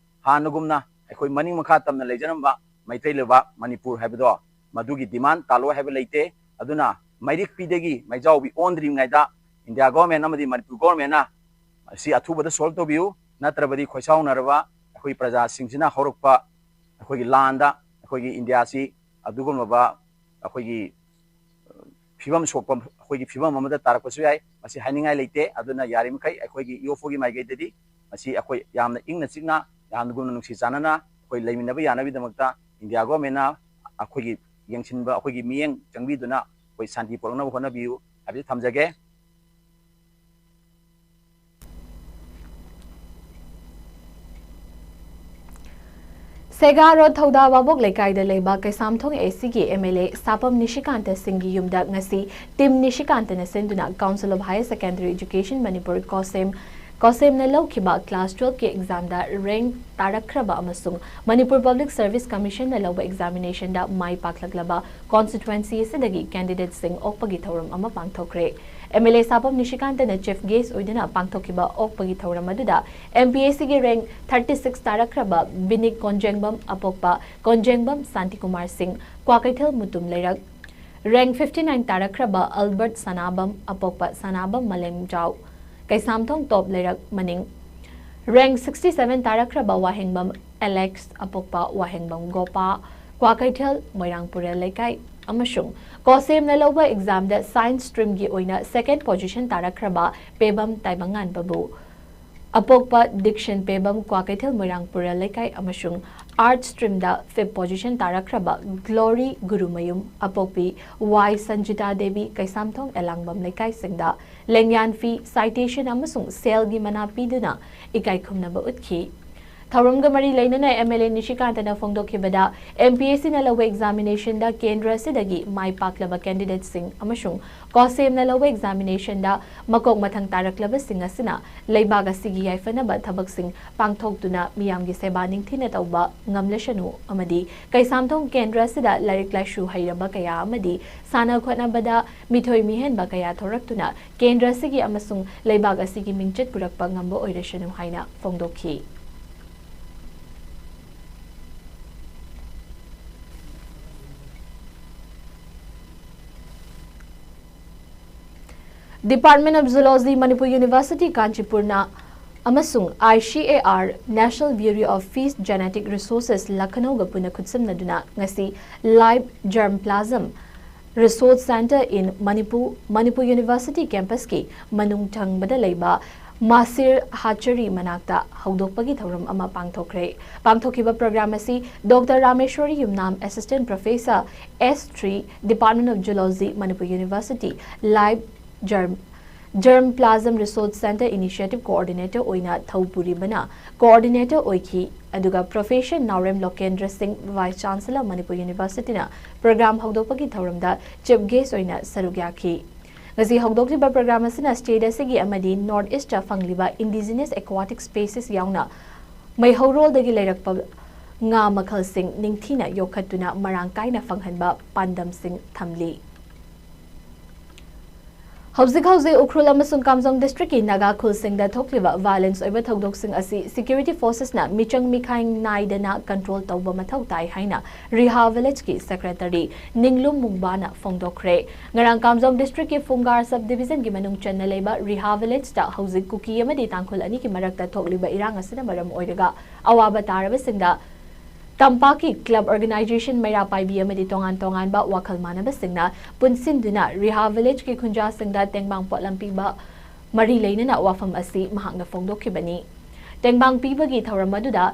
ꯍꯥꯟꯅꯒꯨꯝꯅ ꯑꯩꯈꯣꯏ ꯃꯅꯤꯡ ꯃꯈꯥ ꯇꯝꯅ ꯂꯩꯖꯔꯝꯕ ꯃꯩꯇꯩ ꯂꯩꯕꯥꯛ ꯃꯅꯤꯄꯨꯔ ꯍꯥꯏꯕꯗꯣ ꯃꯗꯨꯒꯤ ꯗꯤꯃꯥꯟ ꯇꯥꯜꯂꯣ ꯍꯥꯏꯕ ꯂꯩꯇꯦ꯫ ꯑꯗꯨꯅ ꯃꯩꯔꯤꯛꯄꯤꯗꯒꯤ ꯃꯩꯖꯥꯎꯕꯤ ꯑꯣꯟꯗ꯭ꯔꯤꯉꯩꯗ ꯏꯟꯗꯤꯌꯥ ꯒꯣꯔꯃꯦꯟ ꯑꯃꯗꯤ ꯃꯅꯤꯄꯨꯔ ꯒꯣꯔꯃꯦꯟꯅ ꯁꯤ ꯑꯊꯨꯕꯗ ꯁꯣꯜꯕ ꯇꯧꯕꯤꯌꯨ꯫ ꯅꯠꯇ꯭ꯔꯕꯗꯤ ꯈꯣꯏꯁꯥꯎꯅꯔꯕ ꯑꯩꯈꯣꯏ ꯄ꯭ꯔꯖꯥꯁꯤꯡꯁꯤꯅ ꯍꯧꯔꯛꯄ ꯑꯩꯈꯣꯏꯒꯤ ꯂꯥꯟꯗ ꯑꯩꯈꯣꯏꯒꯤ ꯏꯟꯗꯤꯌꯥꯁꯤ ꯑꯗꯨꯒꯨꯝꯂꯕ ꯑꯩꯈꯣꯏꯒꯤ ꯐꯤꯕꯝ ꯁꯣꯛꯄ, ꯑꯩꯈꯣꯏꯒꯤ ꯐꯤꯕꯝ ꯑꯃꯗ ꯇꯥꯔꯛꯄꯁꯨ ꯌꯥꯏ꯫ ꯃꯁꯤ ꯍꯥꯏꯅꯤꯡꯉꯥꯏ ꯂꯩꯇꯦ꯫ ꯑꯗꯨꯅ ꯌꯥꯔꯤꯃꯈꯩ ꯑꯩꯈꯣꯏꯒꯤ ꯏ ꯑꯣ ꯐꯣꯒꯤ ꯃꯥꯏꯀꯩꯗꯗꯤ ꯃꯁꯤ ꯑꯩꯈꯣꯏ ꯌꯥꯝꯅ ꯏꯪꯅ ꯆꯤꯛꯅ, ꯌꯥꯝꯅ ꯒꯨꯝꯅ ꯅꯨꯡꯁꯤ ꯆꯥꯟꯅꯅ ꯑꯩꯈꯣꯏ ꯂꯩꯃꯤꯟꯅꯕ ꯌꯥꯅꯕꯒꯤꯗꯃꯛꯇ ꯏꯟꯗꯤꯌꯥ ꯒꯣꯔꯃꯦꯟꯅ ꯑꯩꯈꯣꯏꯒꯤ ꯌꯦꯡꯁꯤꯟꯕ, ꯑꯩꯈꯣꯏꯒꯤ ꯃꯤꯠꯌꯦꯡ ꯆꯪꯕꯤꯗꯨꯅ ꯑꯩꯈꯣꯏ ꯁꯥꯟꯇꯤ ꯄꯨꯔꯛꯅꯕ ꯍꯣꯠꯅꯕꯤꯌꯨ ꯍꯥꯏꯕꯁꯤ ꯊꯝꯖꯒꯦ꯫ ꯁꯦꯒꯥ ꯔꯣꯗ ꯊꯧꯗꯥ ꯋꯥꯕꯣꯛ ꯂꯩꯀꯥꯏꯗ ꯂꯩꯕ ꯀꯩꯁꯥꯝꯊꯣꯡ ꯑꯦ ꯁꯤꯒꯤ ꯑꯦꯝ ꯑꯦꯜ ꯑꯦ ꯁꯥꯄꯝ ꯅꯤꯁꯤꯀꯥꯟꯇ ꯁꯤꯡꯒꯤ ꯌꯨꯝꯗ ꯉꯁꯤ ꯇꯤꯝ ꯅꯤꯁꯤꯀꯥꯟꯇꯅ ꯁꯤꯟꯗꯨꯅ Council of Higher Secondary Education Manipur, ꯀꯣꯁꯦꯝ, ꯀꯣꯁꯦꯝꯅ ꯂꯧꯈꯤꯕ ꯀ꯭ꯂꯥꯁ ꯇꯨꯋꯦꯜꯐꯀꯤ ꯑꯦꯛꯖꯥꯝꯗ ꯔꯦꯡꯛ ꯇꯥꯔꯛꯈ꯭ꯔꯕ ꯑꯃꯁꯨꯡ ꯃꯅꯤꯄꯨꯔ ꯄꯕ꯭ꯂꯤꯛ ꯁꯔꯚꯤꯁ ꯀꯃꯤꯁꯟꯅ ꯂꯧꯕ ꯑꯦꯛꯖꯥꯃꯤꯅꯦꯁꯟꯗ ꯃꯥꯏ ꯄꯥꯛꯂꯛꯂꯕ ꯀꯣꯟꯁꯇꯤꯇ꯭ꯋꯦꯟꯁꯤ ꯑꯁꯤꯗꯒꯤ ꯀꯦꯟꯗꯤꯗꯦꯠꯁꯤꯡ ꯑꯣꯛꯄꯒꯤ ꯊꯧꯔꯝ ꯑꯃ ꯄꯥꯡꯊꯣꯛꯈ꯭ꯔꯦ꯫ ꯑꯦꯝ ꯑꯦꯜ ꯑꯦ ꯁꯥꯄꯝ ꯅꯤꯁꯤꯀꯥꯟꯇꯅ ꯆꯤꯐ ꯒꯦꯁ ꯑꯣꯏꯗꯨꯅ ꯄꯥꯡꯊꯣꯛꯈꯤꯕ ꯑꯣꯛꯄꯒꯤ ꯊꯧꯔꯝ ꯑꯗꯨꯗ ꯑꯦꯝ ꯄꯤ ꯑꯦꯁ ꯁꯤꯒꯤ ꯔꯦꯡꯛ ꯊꯥꯔꯇꯤ ꯁꯤꯛꯁ ꯇꯥꯔꯛꯈ꯭ꯔꯕ ꯕꯤꯅꯤꯛ ꯀꯣꯟꯖꯦꯡꯕꯝ ꯑꯄꯣꯛꯄ ꯀꯣꯟꯖꯦꯡꯕꯝ ꯁꯥꯟꯇꯤꯀꯨꯃꯥꯔ ꯁꯤꯡ, ꯀ꯭ꯋꯥꯀꯩꯊꯦꯜ ꯃꯨꯇꯨꯝ ꯂꯩꯔꯛ, ꯔꯦꯡꯛ ꯐꯤꯐꯇꯤ ꯅꯥꯏꯟ ꯇꯥꯔꯛꯈ꯭ꯔꯕ ꯑꯜꯕꯔꯠ ꯁꯅꯥꯕꯝ ꯑꯄꯣꯛꯄ ꯁꯅꯥꯕꯝ ꯃꯂꯦꯝꯖꯥꯎ, ꯀꯩꯁꯥꯝꯊꯣꯡ ꯇꯣꯞ ꯂꯩꯔꯛ ꯃꯅꯤꯡ, ꯔꯦꯡꯛ ꯁꯤꯛꯁꯇꯤ ꯁꯚꯦꯟ ꯇꯥꯔꯛꯈ꯭ꯔꯕ ꯋꯥꯍꯦꯡꯕꯝ ꯑꯦꯂꯦꯛꯁ ꯑꯄꯣꯛꯄ ꯋꯥꯍꯦꯡꯕꯝ ꯒꯣꯄꯥ, ꯀ꯭ꯋꯥꯀꯩꯊꯦꯜ ꯃꯣꯏꯔꯥꯡ ꯄꯨꯔꯦꯜ ꯂꯩꯀꯥꯏ ꯑꯃꯁꯨꯡ ꯀꯣꯁꯦꯝꯅ ꯂꯧꯕ ꯑꯦꯛꯖꯥꯝꯗ ꯁꯥꯏꯟꯁ ꯁ꯭ꯇ꯭ꯔꯤꯝꯒꯤ ꯑꯣꯏꯅ second position ꯇꯥꯔꯛꯈ꯭ꯔꯕ Pebam ꯇꯥꯏꯕꯪꯉꯥꯟꯕꯕꯨ, ꯑꯄꯣꯛꯄ Dixon Pebam Kwakeithel Moirang Purel ꯂꯩꯀꯥꯏ ꯑꯃꯁꯨꯡ arts ꯁ꯭ꯇ꯭ꯔꯤꯝꯗ fifth position ꯇꯥꯔꯛꯈ꯭ꯔꯕ glory Gurumayum, ꯑꯄꯣꯛꯄꯤ ꯋꯥꯏ ꯁꯟꯖꯤꯇꯥ ꯗꯦꯕꯤ ꯀꯩꯁꯥꯝꯊꯣꯡ ꯑꯦꯂꯥꯡꯕꯝ ꯂꯩꯀꯥꯏꯁꯤꯡꯗ ꯂꯦꯡꯌꯥꯟ ꯐꯤ, ꯁꯥꯏꯇꯦꯁꯟ ꯑꯃꯁꯨꯡ ꯁꯦꯜꯒꯤ ꯃꯅꯥ ꯄꯤꯗꯨꯅ ꯏꯀꯥꯏ ꯈꯨꯝꯅꯕ ꯎꯠꯈꯤ꯫ ꯊꯧꯔꯝꯒ ꯃꯔꯤ ꯂꯩꯅꯅ ꯑꯦꯝ ꯑꯦꯜ ꯑꯦ ꯅꯤꯁꯤꯀꯥꯟꯇꯅ ꯐꯣꯡꯗꯣꯛꯈꯤꯕꯗ, ꯑꯦꯝ ꯄꯤ ꯑꯦꯁ ꯁꯤꯅ ꯂꯧꯕ ꯑꯦꯛꯖꯥꯃꯤꯅꯦꯁꯟꯗ ꯀꯦꯟꯗ꯭ꯔ ꯑꯁꯤꯗꯒꯤ ꯃꯥꯏ ꯄꯥꯛꯂꯕ ꯀꯦꯟꯗꯤꯗꯦꯠꯁꯤꯡ ꯑꯃꯁꯨꯡ ꯀꯣꯁꯦꯝꯅ ꯂꯧꯕ ꯑꯦꯛꯖꯥꯃꯤꯅꯦꯁꯟꯗ ꯃꯀꯣꯛ ꯃꯊꯪ ꯇꯥꯔꯛꯂꯕꯁꯤꯡ ꯑꯁꯤꯅ ꯂꯩꯕꯥꯛ ꯑꯁꯤꯒꯤ ꯌꯥꯏꯐꯅꯕ ꯊꯕꯛꯁꯤꯡ ꯄꯥꯡꯊꯣꯛꯇꯨꯅ ꯃꯤꯌꯥꯝꯒꯤ ꯁꯦꯕꯥ ꯅꯤꯡꯊꯤꯅ ꯇꯧꯕ ꯉꯝꯂꯁꯅꯨ ꯑꯃꯗꯤ ꯀꯩꯁꯥꯝꯊꯣꯡ ꯀꯦꯟꯗ꯭ꯔ ꯑꯁꯤꯗ ꯂꯥꯏꯔꯤꯛ ꯂꯥꯏꯁꯨ ꯍꯩꯔꯕ ꯀꯌꯥ ꯑꯃꯗꯤ ꯁꯥꯟꯅ ꯈꯣꯠꯅꯕꯗ ꯃꯤꯊꯣꯏ ꯃꯤꯍꯦꯟꯕ ꯀꯌꯥ ꯊꯣꯔꯛꯇꯨꯅ ꯀꯦꯟꯗ꯭ꯔ ꯑꯁꯤꯒꯤ ꯑꯃꯁꯨꯡ ꯂꯩꯕꯥꯛ ꯑꯁꯤꯒꯤ ꯃꯤꯡꯆꯠ ꯄꯨꯔꯛꯄ ꯉꯝꯕ ꯑꯣꯏꯔꯁꯅꯨ ꯍꯥꯏꯅ ꯐꯣꯡꯗꯣꯛꯈꯤ꯫ Department of Zoology, Manipur University, ꯀꯥꯟꯆꯤꯄꯨꯔꯅ ꯑꯃꯁꯨꯡ I C A R, National Bureau of Fish Genetic Resources, ꯂꯈꯅꯧꯒ ꯄꯨꯟꯅ ꯈꯨꯠꯁꯝꯅꯗꯨꯅ ꯉꯁꯤ Live Germplasm Resource Center in Manipur, Manipur University campus ꯀꯤ ꯃꯅꯨꯡ ꯊꯪꯕꯗ ꯂꯩꯕ ꯃꯥꯁꯤꯔ ꯍꯥꯆꯔꯤ ꯃꯅꯥꯛꯇ ꯍꯧꯗꯣꯛꯄꯒꯤ ꯊꯧꯔꯝ ꯑꯃ ꯄꯥꯡꯊꯣꯛꯈ꯭ꯔꯦ꯫ ꯄꯥꯡꯊꯣꯛꯈꯤꯕ program ꯑꯁꯤ Doctor ꯔꯥꯃꯦꯁ꯭ꯋꯔꯤ Yumnam, Assistant Professor, S three, Department of Zoology, Manipur University, Live Germ Germplasm Resource Center Initiative Coordinator ꯑꯣꯏꯅ ꯊꯧ ꯄꯨꯔꯤꯕꯅ coordinator ꯑꯣꯏꯈꯤ, ꯑꯗꯨꯒ Professor ꯅꯥꯎꯔꯦꯝ ꯂꯣꯀꯦꯟꯗ꯭ꯔ ꯁꯤꯡ, Vice Chancellor, Manipur University ꯅ program ꯍꯧꯗꯣꯛꯄꯒꯤ ꯊꯧꯔꯝꯗ chief guest ꯑꯣꯏꯅ ꯁꯔꯨꯛ ꯌꯥꯈꯤ꯫ ꯉꯁꯤ ꯍꯧꯗꯣꯛꯂꯤꯕ program ꯑꯁꯤꯅ state ꯑꯁꯤꯒꯤ ꯑꯃꯗꯤ North East ꯇ ꯐꯪꯂꯤꯕ indigenous aquatic species ꯌꯥꯎꯅ ꯃꯩꯍꯧꯔꯣꯜꯗꯒꯤ ꯂꯩꯔꯛꯄ ꯉꯥ ꯃꯈꯜꯁꯤꯡ ꯅꯤꯡꯊꯤꯅ ꯌꯣꯛꯈꯠꯇꯨꯅ ꯃꯔꯥꯡ ꯀꯥꯏꯅ ꯐꯪꯍꯟꯕ ꯄꯥꯟꯗꯝꯁꯤꯡ ꯊꯝꯂꯤ꯫ ꯍꯧꯖꯤꯛ ꯍꯧꯖꯤꯛ ꯎꯈ꯭ꯔꯨꯜ ꯑꯃꯁꯨꯡ ꯀꯥꯝꯖꯣꯡ district ꯀꯤ ꯅꯥꯒꯥ ꯈꯨꯜꯁꯤꯡꯗ ꯊꯣꯛꯂꯤꯕ violence ꯑꯣꯏꯕ ꯊꯧꯗꯣꯛꯁꯤꯡ ꯑꯁꯤ security forces ꯅ ꯃꯤꯆꯪ ꯃꯤꯈꯥꯏ ꯅꯥꯏꯗꯅ control ꯇꯧꯕ ꯃꯊꯧ ꯇꯥꯏ ꯍꯥꯏꯅ ꯔꯤꯍꯥ village ꯀꯤ secretary ꯅꯤꯡꯂꯨꯝ ꯃꯨꯡꯕꯥꯅ ꯐꯣꯡꯗꯣꯛꯈ꯭ꯔꯦ꯫ ꯉꯔꯥꯡ ꯀꯥꯝꯖꯣꯡ district ꯀꯤ ꯐꯨꯡꯒꯥꯔ sub division ꯒꯤ ꯃꯅꯨꯡ ꯆꯟꯅ ꯂꯩꯕ ꯔꯤꯍꯥ village ꯇ ꯍꯧꯖꯤꯛ ꯀꯨꯀꯤ ꯑꯃꯗꯤ ꯇꯥꯡꯈꯨꯜ ꯑꯅꯤꯒꯤ ꯃꯔꯛꯇ ꯊꯣꯛꯂꯤꯕ ꯏꯔꯥꯡ ꯑꯁꯤꯅ ꯃꯔꯝ ꯑꯣꯏꯔꯒ ꯑꯋꯥꯕ ꯇꯥꯔꯕꯁꯤꯡꯗ ꯇꯝꯄꯥꯛꯀꯤ club organization, ꯃꯩꯔꯥ ꯄꯥꯏꯕꯤ ꯑꯃꯗꯤ ꯇꯣꯉꯥꯟ ꯇꯣꯉꯥꯟꯕ ꯋꯥꯈꯜ ꯃꯥꯟꯅꯕꯁꯤꯡꯅ ꯄꯨꯟꯁꯤꯟꯗꯨꯅ ꯔꯤꯍꯥ village ꯀꯤ ꯈꯨꯟꯖꯥꯁꯤꯡꯗ ꯇꯦꯡꯕꯥꯡ ꯄꯣꯠꯂꯝ ꯄꯤꯕ ꯃꯔꯤ ꯂꯩꯅꯅ ꯋꯥꯐꯝ ꯑꯁꯤ ꯃꯍꯥꯛꯅ ꯐꯣꯡꯗꯣꯛꯈꯤꯕꯅꯤ꯫ ꯇꯦꯡꯕꯥꯡ ꯄꯤꯕꯒꯤ ꯊꯧꯔꯝ ꯑꯗꯨꯗ,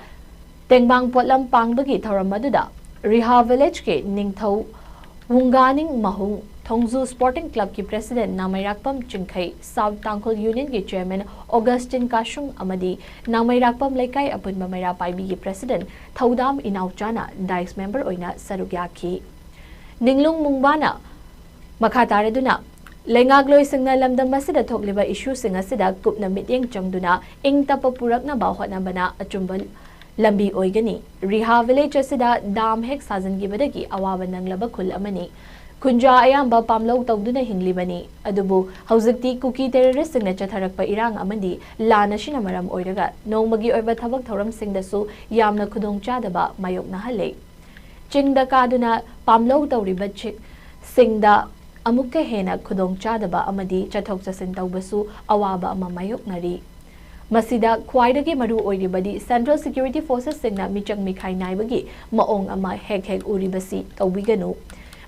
ꯇꯦꯡꯕꯥꯡ ꯄꯣꯠꯂꯝ ꯄꯥꯡꯕꯒꯤ ꯊꯧꯔꯝ ꯑꯗꯨꯗ ꯔꯤꯍꯥ village ꯀꯤ ꯅꯤꯡꯊꯧ ꯋꯨꯡꯒꯥꯅꯤꯡ ꯃꯍꯨꯡ, ꯊꯣꯡꯖꯨ sporting club ꯀꯤ president ꯅꯥꯃꯩꯔꯥꯛꯄꯝ ꯆꯤꯡꯈꯩ, South ꯇꯥꯡꯈꯨꯜ union ꯒꯤ chairman Augustine ꯀꯥꯁꯨꯡ ꯑꯃꯗꯤ ꯅꯥꯃꯩꯔꯥꯛꯄꯝ ꯂꯩꯀꯥꯏ ꯑꯄꯨꯟꯕ ꯃꯩꯔꯥ ꯄꯥꯏꯕꯤꯒꯤ president ꯊꯧꯗꯥꯝ ꯏꯅꯥꯎꯆꯥꯅ dais member ꯑꯣꯏꯅ ꯁꯔꯨꯛ ꯌꯥꯈꯤ꯫ ꯅꯤꯡꯂꯨꯡ ꯃꯨꯡꯕꯥꯅ ꯃꯈꯥ ꯇꯥꯔꯗꯨꯅ, ꯂꯩꯉꯥꯛꯂꯣꯏꯁꯤꯡꯅ ꯂꯝꯗꯝ ꯑꯁꯤꯗ ꯊꯣꯛꯂꯤꯕ issue ꯁꯤꯡ ꯑꯁꯤꯗ ꯀꯨꯞꯅ ꯃꯤꯠꯌꯦꯡ ꯆꯪꯗꯨꯅ ꯏꯪ ꯇꯞꯄ ꯄꯨꯔꯛꯅꯕ ꯍꯣꯠꯅꯕꯅ ꯑꯆꯨꯝꯕ ꯂꯝꯕꯤ ꯑꯣꯏꯒꯅꯤ꯫ ꯔꯤꯍꯥ village ꯑꯁꯤꯗ dam ꯍꯦꯛ ꯁꯥꯖꯤꯟꯈꯤꯕꯗꯒꯤ ꯑꯋꯥꯕ ꯅꯪꯂꯕ ꯈꯨꯜ ꯑꯃꯅꯤ꯫ ꯈꯨꯟꯖꯥ ꯑꯌꯥꯝꯕ ꯄꯥꯝꯂꯧ ꯇꯧꯗꯨꯅ ꯍꯤꯡꯂꯤꯕꯅꯤ꯫ ꯑꯗꯨꯕꯨ ꯍꯧꯖꯤꯛꯇꯤ ꯀꯨꯀꯤ terrorist ꯁꯤꯡꯅ ꯆꯠꯊꯔꯛꯄ ꯏꯔꯥꯡ ꯑꯃꯗꯤ ꯂꯥꯟ ꯑꯁꯤꯅ ꯃꯔꯝ ꯑꯣꯏꯔꯒ ꯅꯣꯡꯃꯒꯤ ꯑꯣꯏꯕ ꯊꯕꯛ ꯊꯧꯔꯝꯁꯤꯡꯗꯁꯨ ꯌꯥꯝꯅ ꯈꯨꯗꯣꯡꯆꯥꯗꯕ ꯃꯥꯌꯣꯛꯅꯍꯜꯂꯦ꯫ ꯆꯤꯡꯗ ꯀꯥꯗꯨꯅ ꯄꯥꯝꯂꯧ ꯇꯧꯔꯤꯕ ꯆꯤ-, ꯁꯤꯡꯗ ꯑꯃꯨꯛꯀ ꯍꯦꯟꯅ ꯈꯨꯗꯣꯡꯆꯥꯗꯕ ꯑꯃꯗꯤ ꯆꯠꯊꯣꯛ ꯆꯠꯁꯤꯟ ꯇꯧꯕꯁꯨ ꯑꯋꯥꯕ ꯑꯃ ꯃꯥꯌꯣꯛꯅꯔꯤ꯫ ꯃꯁꯤꯗ ꯈ꯭ꯋꯥꯏꯗꯒꯤ ꯃꯔꯨ ꯑꯣꯏꯔꯤꯕꯗꯤ Central Security Forcesꯁꯤꯡꯅ ꯃꯤꯆꯪ ꯃꯤꯈꯥꯏ ꯅꯥꯏꯕꯒꯤ ꯃꯑꯣꯡ ꯑꯃ ꯍꯦꯛ ꯍꯦꯛ ꯎꯔꯤꯕꯁꯤ ꯇꯧꯕꯤꯒꯅꯨ꯫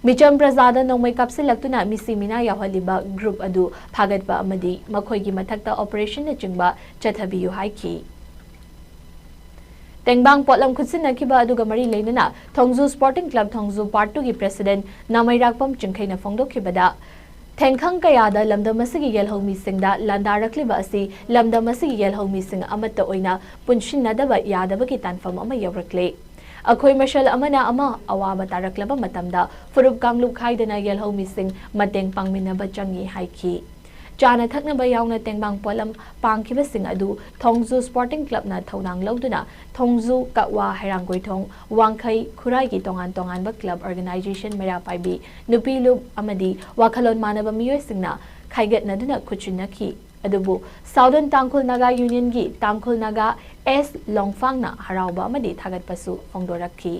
ꯃꯤꯆꯝ ꯄ꯭ꯔꯖꯥꯗ ꯅꯣꯡꯃꯩ ꯀꯥꯞꯁꯤꯜꯂꯛꯇꯨꯅ ꯃꯤꯁꯤ ꯃꯤꯅꯥ ꯌꯥꯎꯍꯜꯂꯤꯕ group ꯑꯗꯨ ꯐꯥꯒꯠꯄ ꯑꯃꯗꯤ ꯃꯈꯣꯏꯒꯤ ꯃꯊꯛꯇ operationꯅꯆꯤꯡꯕ ꯆꯠꯊꯕꯤꯌꯨ ꯍꯥꯏꯈꯤ꯫ ꯇꯦꯡꯕꯥꯡ ꯄꯣꯠꯂꯝ ꯈꯨꯠꯁꯤꯟꯅꯈꯤꯕ ꯑꯗꯨꯒ ꯃꯔꯤ ꯂꯩꯅꯅ ꯊꯣꯡꯖꯨ Sporting Club ꯊꯣꯡꯖꯨ Part Twoꯒꯤ President ꯅꯥꯃꯩꯔꯥꯛꯄꯝ ꯆꯤꯡꯈꯩꯅ ꯐꯣꯡꯗꯣꯛꯈꯤꯕꯗ, ꯊꯦꯡꯈꯪ ꯀꯌꯥꯗ ꯂꯝꯗꯝ ꯑꯁꯤꯒꯤ ꯌꯦꯜꯍꯧꯃꯤꯁꯤꯡꯗ ꯂꯥꯟꯗꯥꯔꯛꯂꯤꯕ ꯑꯁꯤ ꯂꯝꯗꯝ ꯑꯁꯤꯒꯤ ꯌꯦꯜꯍꯧꯃꯤꯁꯤꯡ ꯑꯃꯠꯇ ꯑꯣꯏꯅ ꯄꯨꯟꯁꯤꯟꯅꯗꯕ ꯌꯥꯗꯕꯒꯤ ꯇꯥꯟꯐꯝ ꯑꯃ ꯌꯧꯔꯛꯂꯦ꯫ ꯑꯩꯈꯣꯏ ꯃꯁꯦꯜ ꯑꯃꯅ ꯑꯃ ꯑꯋꯥꯕ ꯇꯥꯔꯛꯂꯕ ꯃꯇꯝꯗ ꯐꯨꯔꯨꯞ ꯀꯥꯡꯂꯨꯞ ꯈꯥꯏꯗꯅ ꯌꯦꯜꯍꯧꯃꯤꯁꯤꯡ ꯃꯇꯦꯡ ꯄꯥꯡꯃꯤꯟꯅꯕ ꯆꯪꯏ ꯍꯥꯏꯈꯤ꯫ ꯆꯥꯅ ꯊꯛꯅꯕ ꯌꯥꯎꯅ ꯇꯦꯡꯕꯥꯡ ꯄꯣꯠꯂꯝ ꯄꯥꯡꯈꯤꯕꯁꯤꯡ ꯑꯗꯨ ꯊꯣꯡꯖꯨ Sporting Clubꯅ ꯊꯧꯗꯥꯡ ꯂꯧꯗꯨꯅ ꯊꯣꯡꯖꯨ, ꯀꯛꯋꯥ, ꯍꯩꯔꯥꯡꯒꯣꯏꯊꯣꯡ, ꯋꯥꯡꯈꯩ, ꯈꯨꯔꯥꯏꯒꯤ ꯇꯣꯉꯥꯟ ꯇꯣꯉꯥꯟꯕ club, organization, ꯃꯩꯔꯥ ꯄꯥꯏꯕꯤ, ꯅꯨꯄꯤ ꯂꯨꯞ ꯑꯃꯗꯤ ꯋꯥꯈꯜꯂꯣꯟ ꯃꯥꯟꯅꯕ ꯃꯤꯑꯣꯏꯁꯤꯡꯅ ꯈꯥꯏꯒꯠꯅꯗꯨꯅ ꯈꯨꯠꯁꯤꯟꯅꯈꯤ꯫ ꯑꯗꯨꯕꯨ Southern ꯇꯥꯡꯈꯨꯜ ꯅꯥꯒꯥ Unionꯒꯤ ꯇꯥꯡꯈꯨꯜ ꯅꯥꯒꯥ ꯑꯦꯁ ꯂꯣꯡꯐꯥꯡꯅ ꯍꯔꯥꯎꯕ ꯑꯃꯗꯤ ꯊꯥꯒꯠꯄꯁꯨ ꯐꯣꯡꯗꯣꯔꯛꯈꯤ꯫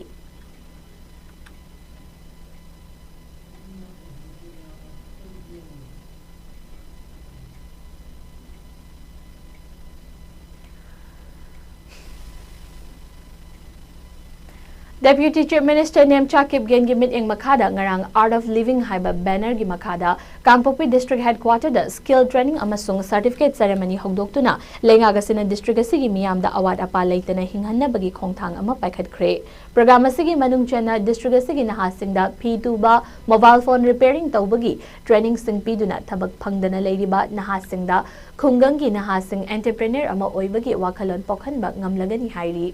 Deputy Chief Minister ꯅꯦꯝꯆꯥ ꯀꯤꯞꯒꯦꯟꯒꯤ ꯃꯤꯠꯌꯦꯡ ꯃꯈꯥꯗ ꯉꯔꯥꯡ Art of Living ꯍꯥꯏꯕ bannerꯒꯤ ꯃꯈꯥꯗ ꯀꯥꯡꯄꯣꯛꯄꯤ District Headquarterꯗ skill training ꯑꯃꯁꯨꯡ certificate ceremony ꯍꯧꯗꯣꯛꯇꯨꯅ ꯂꯩꯉꯥꯛ ꯑꯁꯤꯅ district ꯑꯁꯤꯒꯤ ꯃꯤꯌꯥꯝꯗ ꯑꯋꯥꯠ ꯑꯄꯥ ꯂꯩꯇꯅ ꯍꯤꯡꯍꯟꯅꯕꯒꯤ ꯈꯣꯡꯊꯥꯡ ꯑꯃ ꯄꯥꯏꯈꯠꯈ꯭ꯔꯦ꯫ Program ꯑꯁꯤꯒꯤ ꯃꯅꯨꯡ ꯆꯟꯅ district ꯑꯁꯤꯒꯤ ꯅꯍꯥꯁꯤꯡꯗ ꯐꯤ ꯇꯨꯕ, mobile phone repairing ꯇꯧꯕꯒꯤ trainingꯁꯤꯡ ꯄꯤꯗꯨꯅ ꯊꯕꯛ ꯐꯪꯗꯅ ꯂꯩꯔꯤꯕ ꯅꯍꯥꯁꯤꯡꯗ ꯈꯨꯡꯒꯪꯒꯤ ꯅꯍꯥꯁꯤꯡ entrepreneur ꯑꯃ ꯑꯣꯏꯕꯒꯤ ꯋꯥꯈꯜꯂꯣꯟ ꯄꯣꯛꯍꯟꯕ ꯉꯝꯂꯒꯅꯤ ꯍꯥꯏꯔꯤ꯫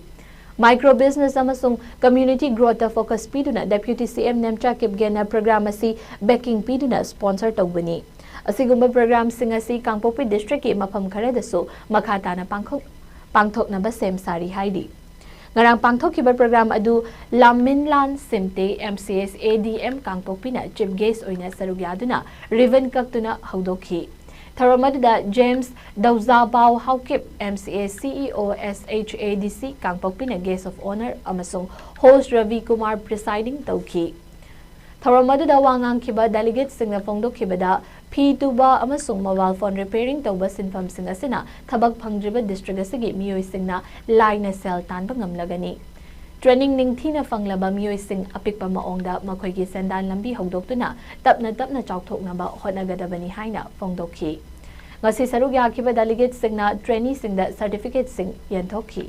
Micro business ꯑꯃꯁꯨꯡ community growthꯇ focus ꯄꯤꯗꯨꯅ Deputy CM ꯅꯦꯝꯆꯥ ꯀꯤꯞꯒꯦꯟꯅ program ꯑꯁꯤ backing ꯄꯤꯗꯨꯅ sponsor ꯇꯧꯕꯅꯤ꯫ ꯑꯁꯤꯒꯨꯝꯕ programꯁꯤꯡ ꯑꯁꯤ ꯀꯥꯡꯄꯣꯛꯄꯤ districtꯀꯤ ꯃꯐꯝ ꯈꯔꯗꯁꯨ ꯃꯈꯥ ꯇꯥꯅ ꯄꯥꯡꯊꯣꯛ-, ꯄꯥꯡꯊꯣꯛꯅꯕ ꯁꯦꯝ ꯁꯥꯔꯤ ꯍꯥꯏꯔꯤ꯫ ꯉꯔꯥꯡ ꯄꯥꯡꯊꯣꯛꯈꯤꯕ program ꯑꯗꯨ ꯂꯥꯝꯃꯤꯟꯂꯥꯟ ꯁꯤꯝꯇꯦ, MCS, ADM ꯀꯥꯡꯄꯣꯛꯄꯤꯅ chief guest ꯑꯣꯏꯅ ꯁꯔꯨꯛ ꯌꯥꯗꯨꯅ ribbon ꯀꯛꯇꯨꯅ ꯍꯧꯗꯣꯛꯈꯤ꯫ ꯊꯧꯔꯝ ꯑꯗꯨꯗ James Doujapao Haokip, MCS, CEO, SHADC ꯀꯥꯡꯄꯣꯛꯄꯤꯅ guest of honour ꯑꯃꯁꯨꯡ host ꯔꯕꯤ ꯀꯨꯃꯥꯔ presiding ꯇꯧꯈꯤ꯫ ꯊꯧꯔꯝ ꯑꯗꯨꯗ ꯋꯥ ꯉꯥꯡꯈꯤꯕ delegateꯁꯤꯡꯅ ꯐꯣꯡꯗꯣꯛꯈꯤꯕꯗ, ꯐꯤ ꯇꯨꯕ ꯑꯃꯁꯨꯡ mobile phone repairing ꯇꯧꯕ ꯁꯤꯟꯐꯝꯁꯤꯡ ꯑꯁꯤꯅ ꯊꯕꯛ ꯐꯪꯗ꯭ꯔꯤꯕ district ꯑꯁꯤꯒꯤ ꯃꯤꯑꯣꯏꯁꯤꯡꯅ ꯂꯥꯏꯅ ꯁꯦꯜ ꯇꯥꯟꯕ ꯉꯝꯂꯒꯅꯤ꯫ Training ꯅꯤꯡꯊꯤꯅ ꯐꯪꯂꯕ ꯃꯤꯑꯣꯏꯁꯤꯡ ꯑꯄꯤꯛꯄ ꯃꯑꯣꯡꯗ ꯃꯈꯣꯏꯒꯤ ꯁꯦꯟꯗꯥꯟ ꯂꯝꯕꯤ ꯍꯧꯗꯣꯛꯇꯨꯅ ꯇꯞꯅ ꯇꯞꯅ ꯆꯥꯎꯊꯣꯛꯅꯕ ꯍꯣꯠꯅꯒꯗꯕꯅꯤ ꯍꯥꯏꯅ ꯐꯣꯡꯗꯣꯛꯈꯤ꯫ ꯉꯁꯤ ꯁꯔꯨꯛ ꯌꯥꯈꯤꯕ delegateꯁꯤꯡꯅ traineeꯁꯤꯡꯗ certificateꯁꯤꯡ ꯌꯦꯟꯊꯣꯛꯈꯤ꯫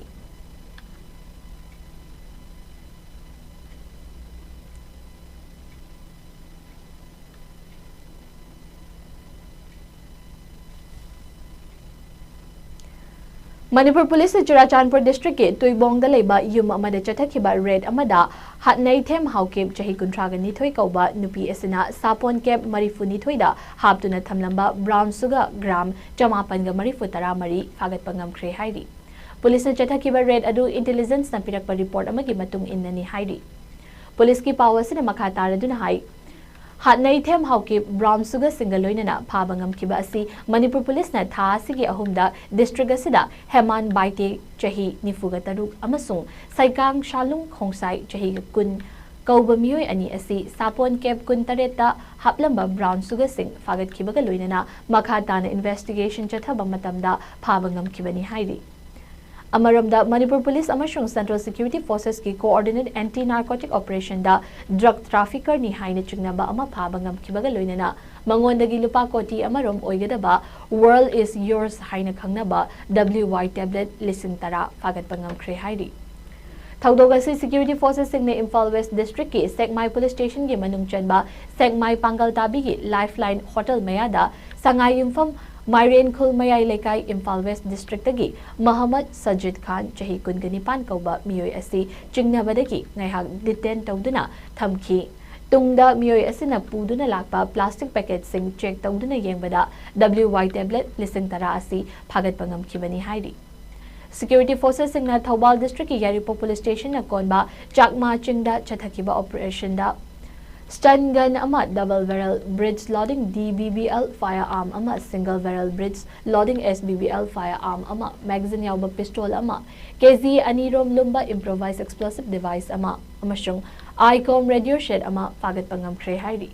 ꯃꯅꯤꯄꯨꯔ ꯄꯨꯂꯤꯁꯅ ꯆꯨꯔꯥꯆꯥꯟꯄꯨꯔ districtꯀꯤ ꯇꯨꯏꯕꯣꯡꯗ ꯂꯩꯕ ꯌꯨꯝ ꯑꯃꯗ ꯆꯠꯊꯈꯤꯕ raid ꯑꯃꯗ ꯍꯥꯠꯅꯩꯊꯦꯝ ꯍꯥꯎꯀꯤꯞ, ꯆꯍꯤ ꯀꯨꯟꯊ꯭ꯔꯥꯒ ꯅꯤꯊꯣꯏ ꯀꯧꯕ ꯅꯨꯄꯤ ꯑꯁꯤꯅ ꯁꯥꯄꯣꯟ cap ꯃꯔꯤꯐꯨ ꯅꯤꯊꯣꯏꯗ ꯍꯥꯞꯇꯨꯅ ꯊꯝꯂꯝꯕ brown sugar gram ꯆꯃꯥꯄꯟꯒ ꯃꯔꯤꯐꯨ ꯇꯔꯥꯃꯔꯤ ꯐꯥꯒꯠꯄ ꯉꯝꯈ꯭ꯔꯦ ꯍꯥꯏꯔꯤ꯫ ꯄꯨꯂꯤꯁꯅ ꯆꯠꯊꯈꯤꯕ raid ꯑꯗꯨ intelligenceꯅ ꯄꯤꯔꯛꯄ report ꯑꯃꯒꯤ ꯃꯇꯨꯡ ꯏꯟꯅꯅꯤ ꯍꯥꯏꯔꯤ꯫ ꯄꯨꯂꯤꯁꯀꯤ ꯄꯥꯎ ꯑꯁꯤꯅ ꯃꯈꯥ ꯇꯥꯔꯗꯨꯅ ꯍꯥꯏ, ꯍꯥꯠꯅꯩꯊꯦꯝ ꯍꯥꯎꯀꯤꯞ brown sugarꯁꯤꯡꯒ ꯂꯣꯏꯅꯅ ꯐꯥꯕ ꯉꯝꯈꯤꯕ ꯑꯁꯤ ꯃꯅꯤꯄꯨꯔ ꯄꯨꯂꯤꯁꯅ ꯊꯥ ꯑꯁꯤꯒꯤ ꯑꯍꯨꯝꯗ district ꯑꯁꯤꯗ ꯍꯦꯃꯥꯟ ꯕꯥꯏꯇꯦ, ꯆꯍꯤ ꯅꯤꯐꯨꯒ ꯇꯔꯨꯛ, ꯑꯃꯁꯨꯡ ꯁꯩꯀꯥꯡ ꯁꯥꯂꯨꯡ ꯈꯣꯡꯁꯥꯏ, ꯆꯍꯤ ꯀꯨꯟ, ꯀꯧꯕ ꯃꯤꯑꯣꯏ ꯑꯅꯤ ꯑꯁꯤ ꯁꯥꯄꯣꯟ cap ꯀꯨꯟꯇꯔꯦꯠꯇ ꯍꯥꯞꯂꯝꯕ brown sugarꯁꯤꯡ ꯐꯥꯒꯠꯈꯤꯕꯒ ꯂꯣꯏꯅꯅ ꯃꯈꯥ ꯇꯥꯅ investigation ꯆꯠꯊꯕ ꯃꯇꯝꯗ ꯐꯥꯕ ꯉꯝꯈꯤꯕꯅꯤ ꯍꯥꯏꯔꯤ꯫ ꯑꯃꯔꯣꯝꯗ, ꯃꯅꯤꯄꯨꯔ ꯄꯨꯂꯤꯁ ꯑꯃꯁꯨꯡ Central Security Forcesꯀꯤ coordinate anti narcotic operationꯗ drug traffickerꯅꯤ ꯍꯥꯏꯅ ꯆꯤꯡꯅꯕ ꯑꯃ ꯐꯥꯕ ꯉꯝꯈꯤꯕꯒ ꯂꯣꯏꯅꯅ ꯃꯉꯣꯟꯗꯒꯤ ꯂꯨꯄꯥ ꯀꯣꯇꯤ ꯑꯃꯔꯣꯝ ꯑꯣꯏꯒꯗꯕ World is Yours ꯍꯥꯏꯅ ꯈꯪꯅꯕ W Y tablet ꯂꯤꯁꯤꯡ ꯇꯔꯥ ꯐꯥꯒꯠꯄ ꯉꯝꯈ꯭ꯔꯦ ꯍꯥꯏꯔꯤ꯫ ꯊꯧꯗꯣꯛ ꯑꯁꯤ Security Forcesꯁꯤꯡꯅ ꯏꯝꯐꯥꯜ West districtꯀꯤ ꯁꯦꯛꯃꯥꯏ police stationꯒꯤ ꯃꯅꯨꯡ ꯆꯟꯕ ꯁꯦꯛꯃꯥꯏ ꯄꯥꯡꯒꯜ ꯇꯥꯕꯤꯒꯤ Lifeline Hotel ꯃꯌꯥꯗ ꯁꯉꯥꯏ ꯌꯨꯝꯐꯝ ꯃꯥꯏꯔꯦꯟꯈꯨꯜ ꯃꯌꯥꯏ ꯂꯩꯀꯥꯏ, ꯏꯝꯐꯥꯜ West districtꯇꯒꯤ ꯃꯍꯃꯗ ꯁꯖꯤꯗ ꯈꯥꯟ, ꯆꯍꯤ ꯀꯨꯟꯒ ꯅꯤꯄꯥꯟ ꯀꯧꯕ ꯃꯤꯑꯣꯏ ꯑꯁꯤ ꯆꯤꯡꯅꯕꯗꯒꯤ ꯉꯥꯏꯍꯥꯛ detain ꯇꯧꯗꯨꯅ ꯊꯝꯈꯤ꯫ ꯇꯨꯡꯗ ꯃꯤꯑꯣꯏ ꯑꯁꯤꯅ ꯄꯨꯗꯨꯅ ꯂꯥꯛꯄ plastic packetꯁꯤꯡ check ꯇꯧꯗꯨꯅ ꯌꯦꯡꯕꯗ W Y tablet ꯂꯤꯁꯤꯡ ꯇꯔꯥ ꯑꯁꯤ ꯐꯥꯒꯠꯄ ꯉꯝꯈꯤꯕꯅꯤ ꯍꯥꯏꯔꯤ꯫ Security Forcesꯁꯤꯡꯅ ꯊꯧꯕꯥꯜ districtꯀꯤ ꯌꯥꯏꯔꯤꯄꯣꯛ police stationꯅ ꯀꯣꯟꯕ ꯆꯥꯛꯃꯥ ꯆꯤꯡꯗ ꯆꯠꯊꯈꯤꯕ operationꯗ stun gun ꯑꯃ, double barrel Brits loading D B B L firearm ꯑꯃ, single barrel Brits loading S B B L firearm ꯑꯃ, magazine ꯌꯥꯎꯕ pistol ꯑꯃ, K G ꯑꯅꯤ ꯔꯣꯝ ꯂꯨꯝꯕ improvised explosive device ꯑꯃ ꯑꯃꯁꯨꯡ ꯑꯥꯏꯀꯣꯝ ꯔꯦꯗꯤꯑꯣ ꯁꯦꯠ ꯑꯃ ꯐꯥꯒꯠꯄ ꯉꯝꯈ꯭ꯔꯦ ꯍꯥꯏꯔꯤ꯫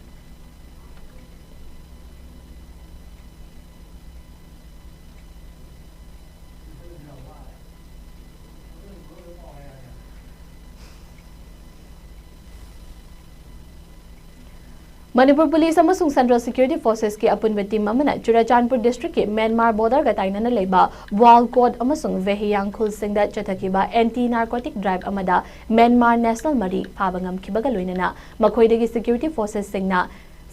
ꯃꯅꯤꯄꯨꯔ ꯄꯨꯂꯤꯁ ꯑꯃꯁꯨꯡ ꯁꯦꯟꯇ꯭ꯔꯦꯜ ꯁꯦꯀ꯭ꯌꯨꯔꯤꯇꯤ ꯐꯣꯔꯁꯦꯁꯀꯤ ꯑꯄꯨꯟꯕ ꯇꯤꯝ ꯑꯃꯅ ꯆꯨꯔꯥꯆꯥꯟꯄꯨꯔ ꯗꯤꯁꯇ꯭ꯔꯤꯛꯀꯤ ꯃ꯭ꯌꯥꯟꯃꯥꯔ ꯕꯣꯔꯗꯔꯒ ꯇꯥꯏꯅꯅ ꯂꯩꯕ ꯕ꯭ꯋꯥꯜꯀꯣꯠ ꯑꯃꯁꯨꯡ ꯚꯦꯍꯤꯌꯥꯡ ꯈꯨꯜꯁꯤꯡꯗ ꯆꯠꯊꯈꯤꯕ ꯑꯦꯟꯇꯤ ꯅꯥꯔꯀꯣꯇꯤꯛ ꯗ꯭ꯔꯥꯏꯚ ꯑꯃꯗ ꯃ꯭ꯌꯥꯟꯃꯥꯔ ꯅꯦꯁꯅꯦꯜ ꯃꯔꯤ ꯐꯥꯕ ꯉꯝꯈꯤꯕꯒ ꯂꯣꯏꯅꯅ ꯃꯈꯣꯏꯗꯒꯤ ꯁꯦꯀ꯭ꯌꯨꯔꯤꯇꯤ ꯐꯣꯔꯁꯦꯁꯁꯤꯡꯅ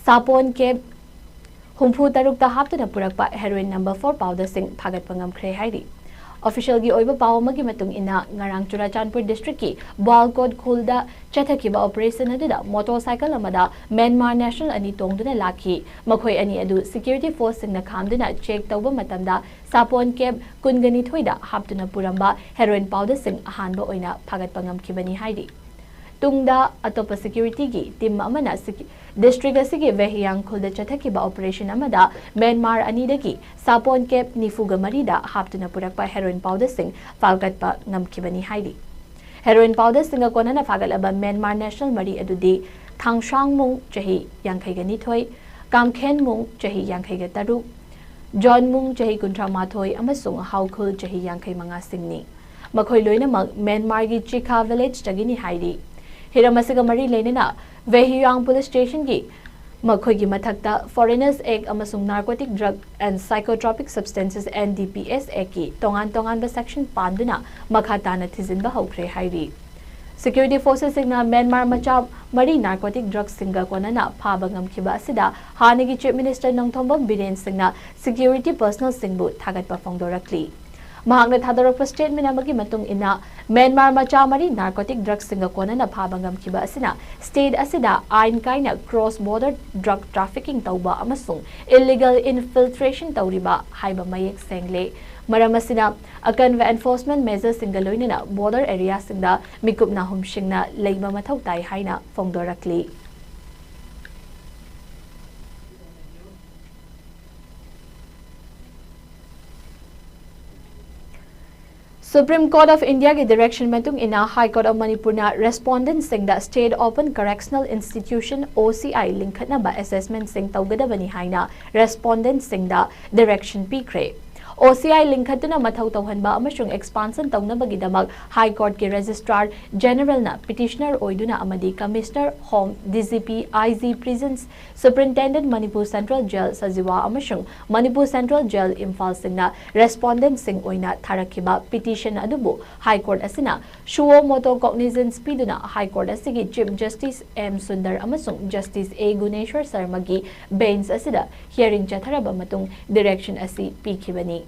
ꯁꯥꯄꯣꯟ ꯀꯦꯞ ꯍꯨꯝꯐꯨ ꯇꯔꯨꯛꯇ ꯍꯥꯞꯇꯨꯅ ꯄꯨꯔꯛꯄ ꯍꯦꯔꯣꯏꯟ ꯅꯝꯕꯔ ꯐꯣꯔ ꯄꯥꯎꯗꯔꯁꯤꯡ ꯐꯥꯒꯠꯄ ꯉꯝꯈ꯭ꯔꯦ ꯍꯥꯏꯔꯤ꯫ ꯑꯣꯐꯤꯁꯤꯌꯦꯜꯒꯤ ꯑꯣꯏꯕ ꯄꯥꯎ ꯑꯃꯒꯤ ꯃꯇꯨꯡ ꯏꯟꯅ, ꯉꯔꯥꯡ ꯆꯨꯔꯥꯆꯥꯟꯄꯨꯔ ꯗꯤꯁꯇ꯭ꯔꯤꯛꯀꯤ ꯕ꯭ꯋꯥꯜꯀꯣꯠ ꯈꯨꯜꯗ ꯆꯠꯊꯈꯤꯕ ꯑꯣꯄꯔꯦꯁꯟ ꯑꯗꯨꯗ ꯃꯣꯇꯣꯔ ꯁꯥꯏꯀꯜ ꯑꯃꯗ ꯃ꯭ꯌꯥꯟꯃꯥꯔ ꯅꯦꯁꯅꯦꯜ ꯑꯅꯤ ꯇꯣꯡꯗꯨꯅ ꯂꯥꯛꯈꯤ꯫ ꯃꯈꯣꯏ ꯑꯅꯤ ꯑꯗꯨ ꯁꯦꯀ꯭ꯌꯨꯔꯤꯇꯤ ꯐꯣꯔꯁꯁꯤꯡꯅ ꯈꯥꯝꯗꯨꯅ ꯆꯦꯛ ꯇꯧꯕ ꯃꯇꯝꯗ ꯁꯥꯄꯣꯟ ꯀꯦꯞ ꯀꯨꯟꯒ ꯅꯤꯊꯣꯏꯗ ꯍꯥꯞꯇꯨꯅ ꯄꯨꯔꯝꯕ ꯍꯦꯔꯣꯏꯟ ꯄꯥꯎꯗꯔꯁꯤꯡ ꯑꯍꯥꯟꯕ ꯑꯣꯏꯅ ꯐꯥꯒꯠꯄ ꯉꯝꯈꯤꯕꯅꯤ ꯍꯥꯏꯔꯤ꯫ ꯇꯨꯡꯗ ꯑꯇꯣꯞꯄ ꯁꯦꯀ꯭ꯌꯨꯔꯤꯇꯤꯒꯤ ꯇꯤꯝ ꯑꯃꯅ ꯁꯤꯀꯤ-, ꯗꯤꯁꯇ꯭ꯔꯤꯛ ꯑꯁꯤꯒꯤ ꯚꯦꯍꯤꯌꯥꯡ ꯈꯨꯜꯗ ꯆꯠꯊꯈꯤꯕ ꯑꯣꯄꯔꯦꯁꯟ ꯑꯃꯗ ꯃ꯭ꯌꯥꯟꯃꯥꯔ ꯑꯅꯤꯗꯒꯤ ꯁꯥꯄꯣꯟ ꯀꯦꯞ ꯅꯤꯐꯨꯒ ꯃꯔꯤꯗ ꯍꯥꯞꯇꯨꯅ ꯄꯨꯔꯛꯄ ꯍꯦꯔꯣꯏꯟ ꯄꯥꯎꯗꯔꯁꯤꯡ ꯐꯥꯒꯠꯄ ꯉꯝꯈꯤꯕꯅꯤ ꯍꯥꯏꯔꯤ꯫ ꯍꯦꯔꯣꯏꯟ ꯄꯥꯎꯗꯔꯁꯤꯡꯒ ꯀꯣꯟꯅꯅ ꯐꯥꯒꯠꯂꯕ ꯃ꯭ꯌꯥꯟꯃꯥꯔ ꯅꯦꯁꯅꯦꯜ ꯃꯔꯤ ꯑꯗꯨꯗꯤ ꯊꯥꯡꯁꯥꯡꯃꯨꯡ, ꯆꯍꯤ ꯌꯥꯡꯈꯩꯒ ꯅꯤꯊꯣꯏ, ꯀꯥꯝꯈꯦꯟꯃꯨꯡ, ꯆꯍꯤ ꯌꯥꯡꯈꯩꯒ ꯇꯔꯨꯛ, ꯖꯣꯟꯃꯨꯡ, ꯆꯍꯤ ꯀꯨꯟꯊ꯭ꯔꯥ ꯃꯥꯊꯣꯏ, ꯑꯃꯁꯨꯡ ꯍꯥꯎꯈꯨꯜ, ꯆꯍꯤ ꯌꯥꯡꯈꯩ ꯃꯉꯥꯁꯤꯡꯅꯤ꯫ ꯃꯈꯣꯏ ꯂꯣꯏꯅꯃꯛ ꯃ꯭ꯌꯥꯟꯃꯥꯔꯒꯤ ꯆꯤꯈꯥ ꯚꯤꯂꯦꯖꯇꯒꯤꯅꯤ ꯍꯥꯏꯔꯤ꯫ ꯍꯤꯔꯝ ꯑꯁꯤꯒ ꯃꯔꯤ ꯂꯩꯅꯅ ꯚꯦꯍꯤꯌꯥꯡ ꯄꯨꯂꯤꯁ ꯁ꯭ꯇꯦꯁꯟꯒꯤ ꯃꯈꯣꯏꯒꯤ ꯃꯊꯛꯇ Foreigners Act ꯑꯃꯁꯨꯡ Narcotic Drug and Psychotropic Substances and D P S Actꯀꯤ ꯇꯣꯉꯥꯟ ꯇꯣꯉꯥꯟꯕ ꯁꯦꯛꯁꯟ ꯄꯥꯟꯗꯨꯅ ꯃꯈꯥ ꯇꯥꯅ ꯊꯤꯖꯤꯟꯕ ꯍꯧꯈ꯭ꯔꯦ ꯍꯥꯏꯔꯤ꯫ ꯁꯦꯀ꯭ꯌꯨꯔꯤꯇꯤ ꯐꯣꯔꯁꯦꯁꯁꯤꯡꯅ ꯃ꯭ꯌꯥꯟꯃꯥꯔ ꯃꯆꯥ ꯃꯔꯤ ꯅꯥꯔꯀꯣꯇꯤꯛ ꯗ꯭ꯔꯒꯁꯤꯡꯒ ꯀꯣꯟꯅꯅ ꯐꯥꯕ ꯉꯝꯈꯤꯕ ꯑꯁꯤꯗ ꯍꯥꯟꯅꯒꯤ ꯆꯤꯐ ꯃꯤꯅꯤꯁꯇꯔ ꯅꯣꯡꯊꯣꯝꯕꯝ ꯕꯤꯔꯦꯟ ꯁꯤꯡꯅ ꯁꯦꯀ꯭ꯌꯨꯔꯤꯇꯤ ꯄꯔꯁꯅꯦꯜꯁꯤꯡꯕꯨ ꯊꯥꯒꯠꯄ ꯐꯣꯡꯗꯣꯔꯛꯂꯤ꯫ ꯃꯍꯥꯛꯅ ꯊꯥꯗꯣꯔꯛꯄ ꯁ꯭ꯇꯦꯠꯃꯦꯟ ꯑꯃꯒꯤ ꯃꯇꯨꯡ ꯏꯟꯅ, ꯃ꯭ꯌꯥꯟꯃꯥꯔ ꯃꯆꯥ ꯃꯔꯤ ꯅꯥꯔꯀꯣꯇꯤꯛ ꯗ꯭ꯔꯒꯁꯤꯡꯒ ꯀꯣꯟꯅꯅ ꯐꯥꯕ ꯉꯝꯈꯤꯕ ꯑꯁꯤꯅ ꯁ꯭ꯇꯦꯠ ꯑꯁꯤꯗ ꯑꯥꯏꯟ ꯀꯥꯏꯅ ꯀ꯭ꯔꯣꯁ ꯕꯣꯔꯗꯔ ꯗ꯭ꯔꯒ ꯇ꯭ꯔꯥꯐꯤꯀꯤꯡ ꯇꯧꯕ ꯑꯃꯁꯨꯡ ꯏꯜꯂꯤꯒꯦꯜ ꯏꯟꯐꯤꯜꯇ꯭ꯔꯦꯁꯟ ꯇꯧꯔꯤꯕ ꯍꯥꯏꯕ ꯃꯌꯦꯛ ꯁꯦꯡꯂꯦ꯫ ꯃꯔꯝ ꯑꯁꯤꯅ, ꯑꯀꯟꯕ ꯑꯦꯟꯐꯣꯔꯁꯃꯦꯟ ꯃꯦꯖꯔꯁꯤꯡꯒ ꯂꯣꯏꯅꯅ ꯕꯣꯔꯗꯔ ꯑꯦꯔꯤꯌꯥꯁꯤꯡꯗ ꯃꯤꯀꯨꯞ ꯅꯥꯍꯨꯝꯁꯤꯡꯅ ꯂꯩꯕ ꯃꯊꯧ ꯇꯥꯏ ꯍꯥꯏꯅ ꯐꯣꯡꯗꯣꯔꯛꯂꯤ꯫ Supreme Court of Indiaꯒꯤ direction ꯃꯇꯨꯡ ꯏꯟꯅ High Court of Manipurꯅ respondentꯁꯤꯡꯗ State Open Correctional Institution, OCI, ꯂꯤꯡꯈꯠꯅꯕ assessmentꯁꯤꯡ ꯇꯧꯒꯗꯕꯅꯤ ꯍꯥꯏꯅ respondentꯁꯤꯡꯗ direction ꯄꯤꯈ꯭ꯔꯦ꯫ OCI ꯂꯤꯡꯈꯠꯇꯨꯅ ꯃꯊꯧ ꯇꯧꯍꯟꯕ ꯑꯃꯁꯨꯡ expansion ꯇꯧꯅꯕꯒꯤꯗꯃꯛ High Courtꯀꯤ Registrar Generalꯅ petitioner ꯑꯣꯏꯗꯨꯅ ꯑꯃꯗꯤ Commissioner Home, DGP, IG, Prisons, Superintendent Manipur Central Jail, Sajiwa ꯑꯃꯁꯨꯡ Manipur Central Jail, ꯏꯝꯐꯥꯜꯁꯤꯡꯅ respondentꯁꯤꯡ ꯑꯣꯏꯅ ꯊꯥꯔꯛꯈꯤꯕ petition ꯑꯗꯨꯕꯨ High Court ꯑꯁꯤꯅ suo motu cognizance ꯄꯤꯗꯨꯅ High Court ꯑꯁꯤꯒꯤ Chief Justice M ꯁꯨꯟꯗꯔ ꯑꯃꯁꯨꯡ Justice A ꯒꯨꯅꯦꯁ꯭ꯋꯔ ꯁꯔꯃꯒꯤ bench ꯑꯁꯤꯗ hearing ꯆꯠꯊꯔꯕ ꯃꯇꯨꯡ direction ꯑꯁꯤ ꯄꯤꯈꯤꯕꯅꯤ꯫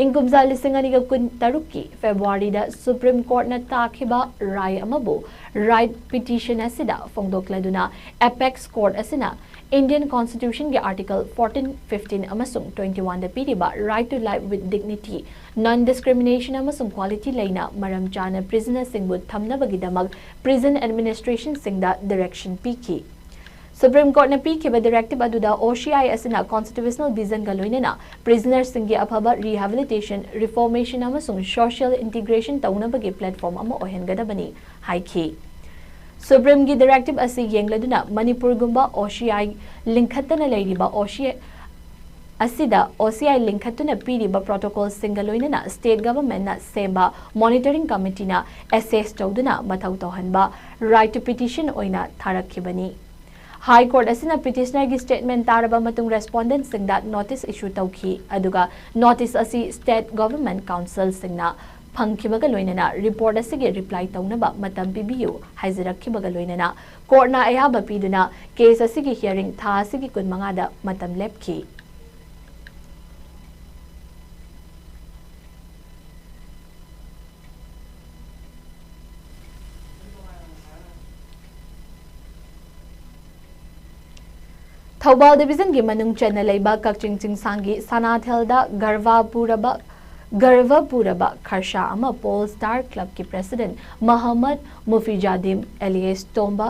ꯏꯪ ꯀꯨꯝꯖꯥ ꯂꯤꯁꯤꯡ ꯑꯅꯤꯒ ꯀꯨꯟꯇꯔꯨꯛꯀꯤ Februaryꯗ Supreme Courtꯅ ꯇꯥꯈꯤꯕ ꯔꯥꯏ ꯑꯃꯕꯨ writ petition ꯑꯁꯤꯗ ꯐꯣꯡꯗꯣꯛꯂꯗꯨꯅ Apex Court ꯑꯁꯤꯅ Indian Constitutionꯒꯤ Article fourteen, fifteen ꯑꯃꯁꯨꯡ twenty-oneꯗ ꯄꯤꯔꯤꯕ right to life with dignity, non-discrimination ꯑꯃꯁꯨꯡ quality ꯂꯩꯅ ꯃꯔꯝ ꯆꯥꯅ prisonerꯁꯤꯡꯕꯨ ꯊꯝꯅꯕꯒꯤꯗꯃꯛ prison administrationꯁꯤꯡꯗ direction ꯄꯤꯈꯤ꯫ Supreme Courtꯅ ꯄꯤꯈꯤꯕ directive ꯑꯗꯨꯗ OCI ꯑꯁꯤꯅ constitutional visionꯒ ꯂꯣꯏꯅꯅ prisonerꯁꯤꯡꯒꯤ ꯑꯐꯕ rehabilitation, reformation ꯑꯃꯁꯨꯡ social integration ꯇꯧꯅꯕꯒꯤ platform ꯑꯃ ꯑꯣꯏꯍꯟꯒꯗꯕꯅꯤ ꯍꯥꯏꯈꯤ꯫ Supremeꯒꯤ directive ꯑꯁꯤ ꯌꯦꯡꯂꯗꯨꯅ ꯃꯅꯤꯄꯨꯔꯒꯨꯝꯕ OCI ꯂꯤꯡꯈꯠꯇꯅ ꯂꯩꯔꯤꯕ OCI ꯑꯁꯤꯗ OCI ꯂꯤꯡꯈꯠꯇꯨꯅ ꯄꯤꯔꯤꯕ protocolꯁꯤꯡꯒ ꯂꯣꯏꯅꯅ state governmentꯅ ꯁꯦꯝꯕ monitoring committeeꯅ assess ꯇꯧꯗꯨꯅ ꯃꯊꯧ ꯇꯧꯍꯟꯕ right to petition ꯑꯣꯏꯅ ꯊꯥꯔꯛꯈꯤꯕꯅꯤ꯫ High Court ꯑꯁꯤꯅ petitionerꯒꯤ statement ꯇꯥꯔꯕ ꯃꯇꯨꯡ respondentꯁꯤꯡꯗ notice issue ꯇꯧꯈꯤ, ꯑꯗꯨꯒ notice ꯑꯁꯤ state government councilꯁꯤꯡꯅ ꯐꯪꯈꯤꯕꯒ ꯂꯣꯏꯅꯅ report ꯑꯁꯤꯒꯤ reply ꯇꯧꯅꯕ ꯃꯇꯝ ꯄꯤꯕꯤꯌꯨ ꯍꯥꯏꯖꯔꯛꯈꯤꯕꯒ ꯂꯣꯏꯅꯅ courtꯅ ꯑꯌꯥꯕ ꯄꯤꯗꯨꯅ case ꯑꯁꯤꯒꯤ hearing ꯊꯥ ꯑꯁꯤꯒꯤ ꯀꯨꯟꯃꯉꯥꯗ ꯃꯇꯝ ꯂꯦꯞꯈꯤ꯫ ꯊꯧꯕꯥꯜ divisionꯒꯤ ꯃꯅꯨꯡ ꯆꯟꯅ ꯂꯩꯕ ꯀꯛꯆꯤꯡ ꯆꯤꯡꯁꯥꯡꯒꯤ ꯁꯅꯥꯊꯦꯜꯗ ꯒꯔꯚ ꯄꯨꯔꯕ, ꯒꯔꯚ ꯄꯨꯔꯕ ꯈꯔꯁꯥ ꯑꯃ Pole Star Clubꯀꯤ president ꯃꯍꯝꯃꯗ ꯃꯨꯐꯤꯖꯥꯗꯤꯝ alias ꯇꯣꯝꯕ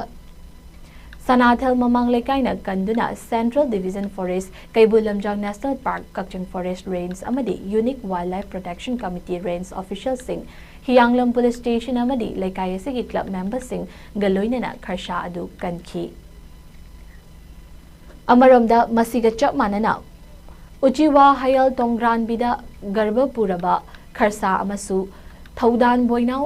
ꯁꯅꯥꯊꯦꯜ ꯃꯃꯥꯡ ꯂꯩꯀꯥꯏꯅ ꯀꯟꯗꯨꯅ Central Division Forest, Keibul Lamjao National Park, ꯀꯛꯆꯤꯡ Forest Range ꯑꯃꯗꯤ Unique Wildlife Protection Committee Range officialꯁꯤꯡ, ꯍꯤꯌꯥꯡꯂꯝ Police Station ꯑꯃꯗꯤ ꯂꯩꯀꯥꯏ ꯑꯁꯤꯒꯤ club memberꯁꯤꯡꯒ ꯂꯣꯏꯅꯅ ꯈꯔꯁꯥ ꯑꯗꯨ ꯀꯟꯈꯤ꯫ ꯑꯃꯔꯣꯝꯗ, ꯃꯁꯤꯒ ꯆꯞ ꯃꯥꯟꯅꯅ ꯎꯆꯤꯋꯥ ꯍꯌꯦꯜ ꯊꯣꯡꯒ꯭ꯔꯥꯟꯕꯤꯗ ꯒꯔꯚ ꯄꯨꯔꯕ ꯈꯔꯁꯥ ꯑꯃꯁꯨ ꯊꯧꯗꯥꯟ ꯕꯣꯏꯅꯥꯎ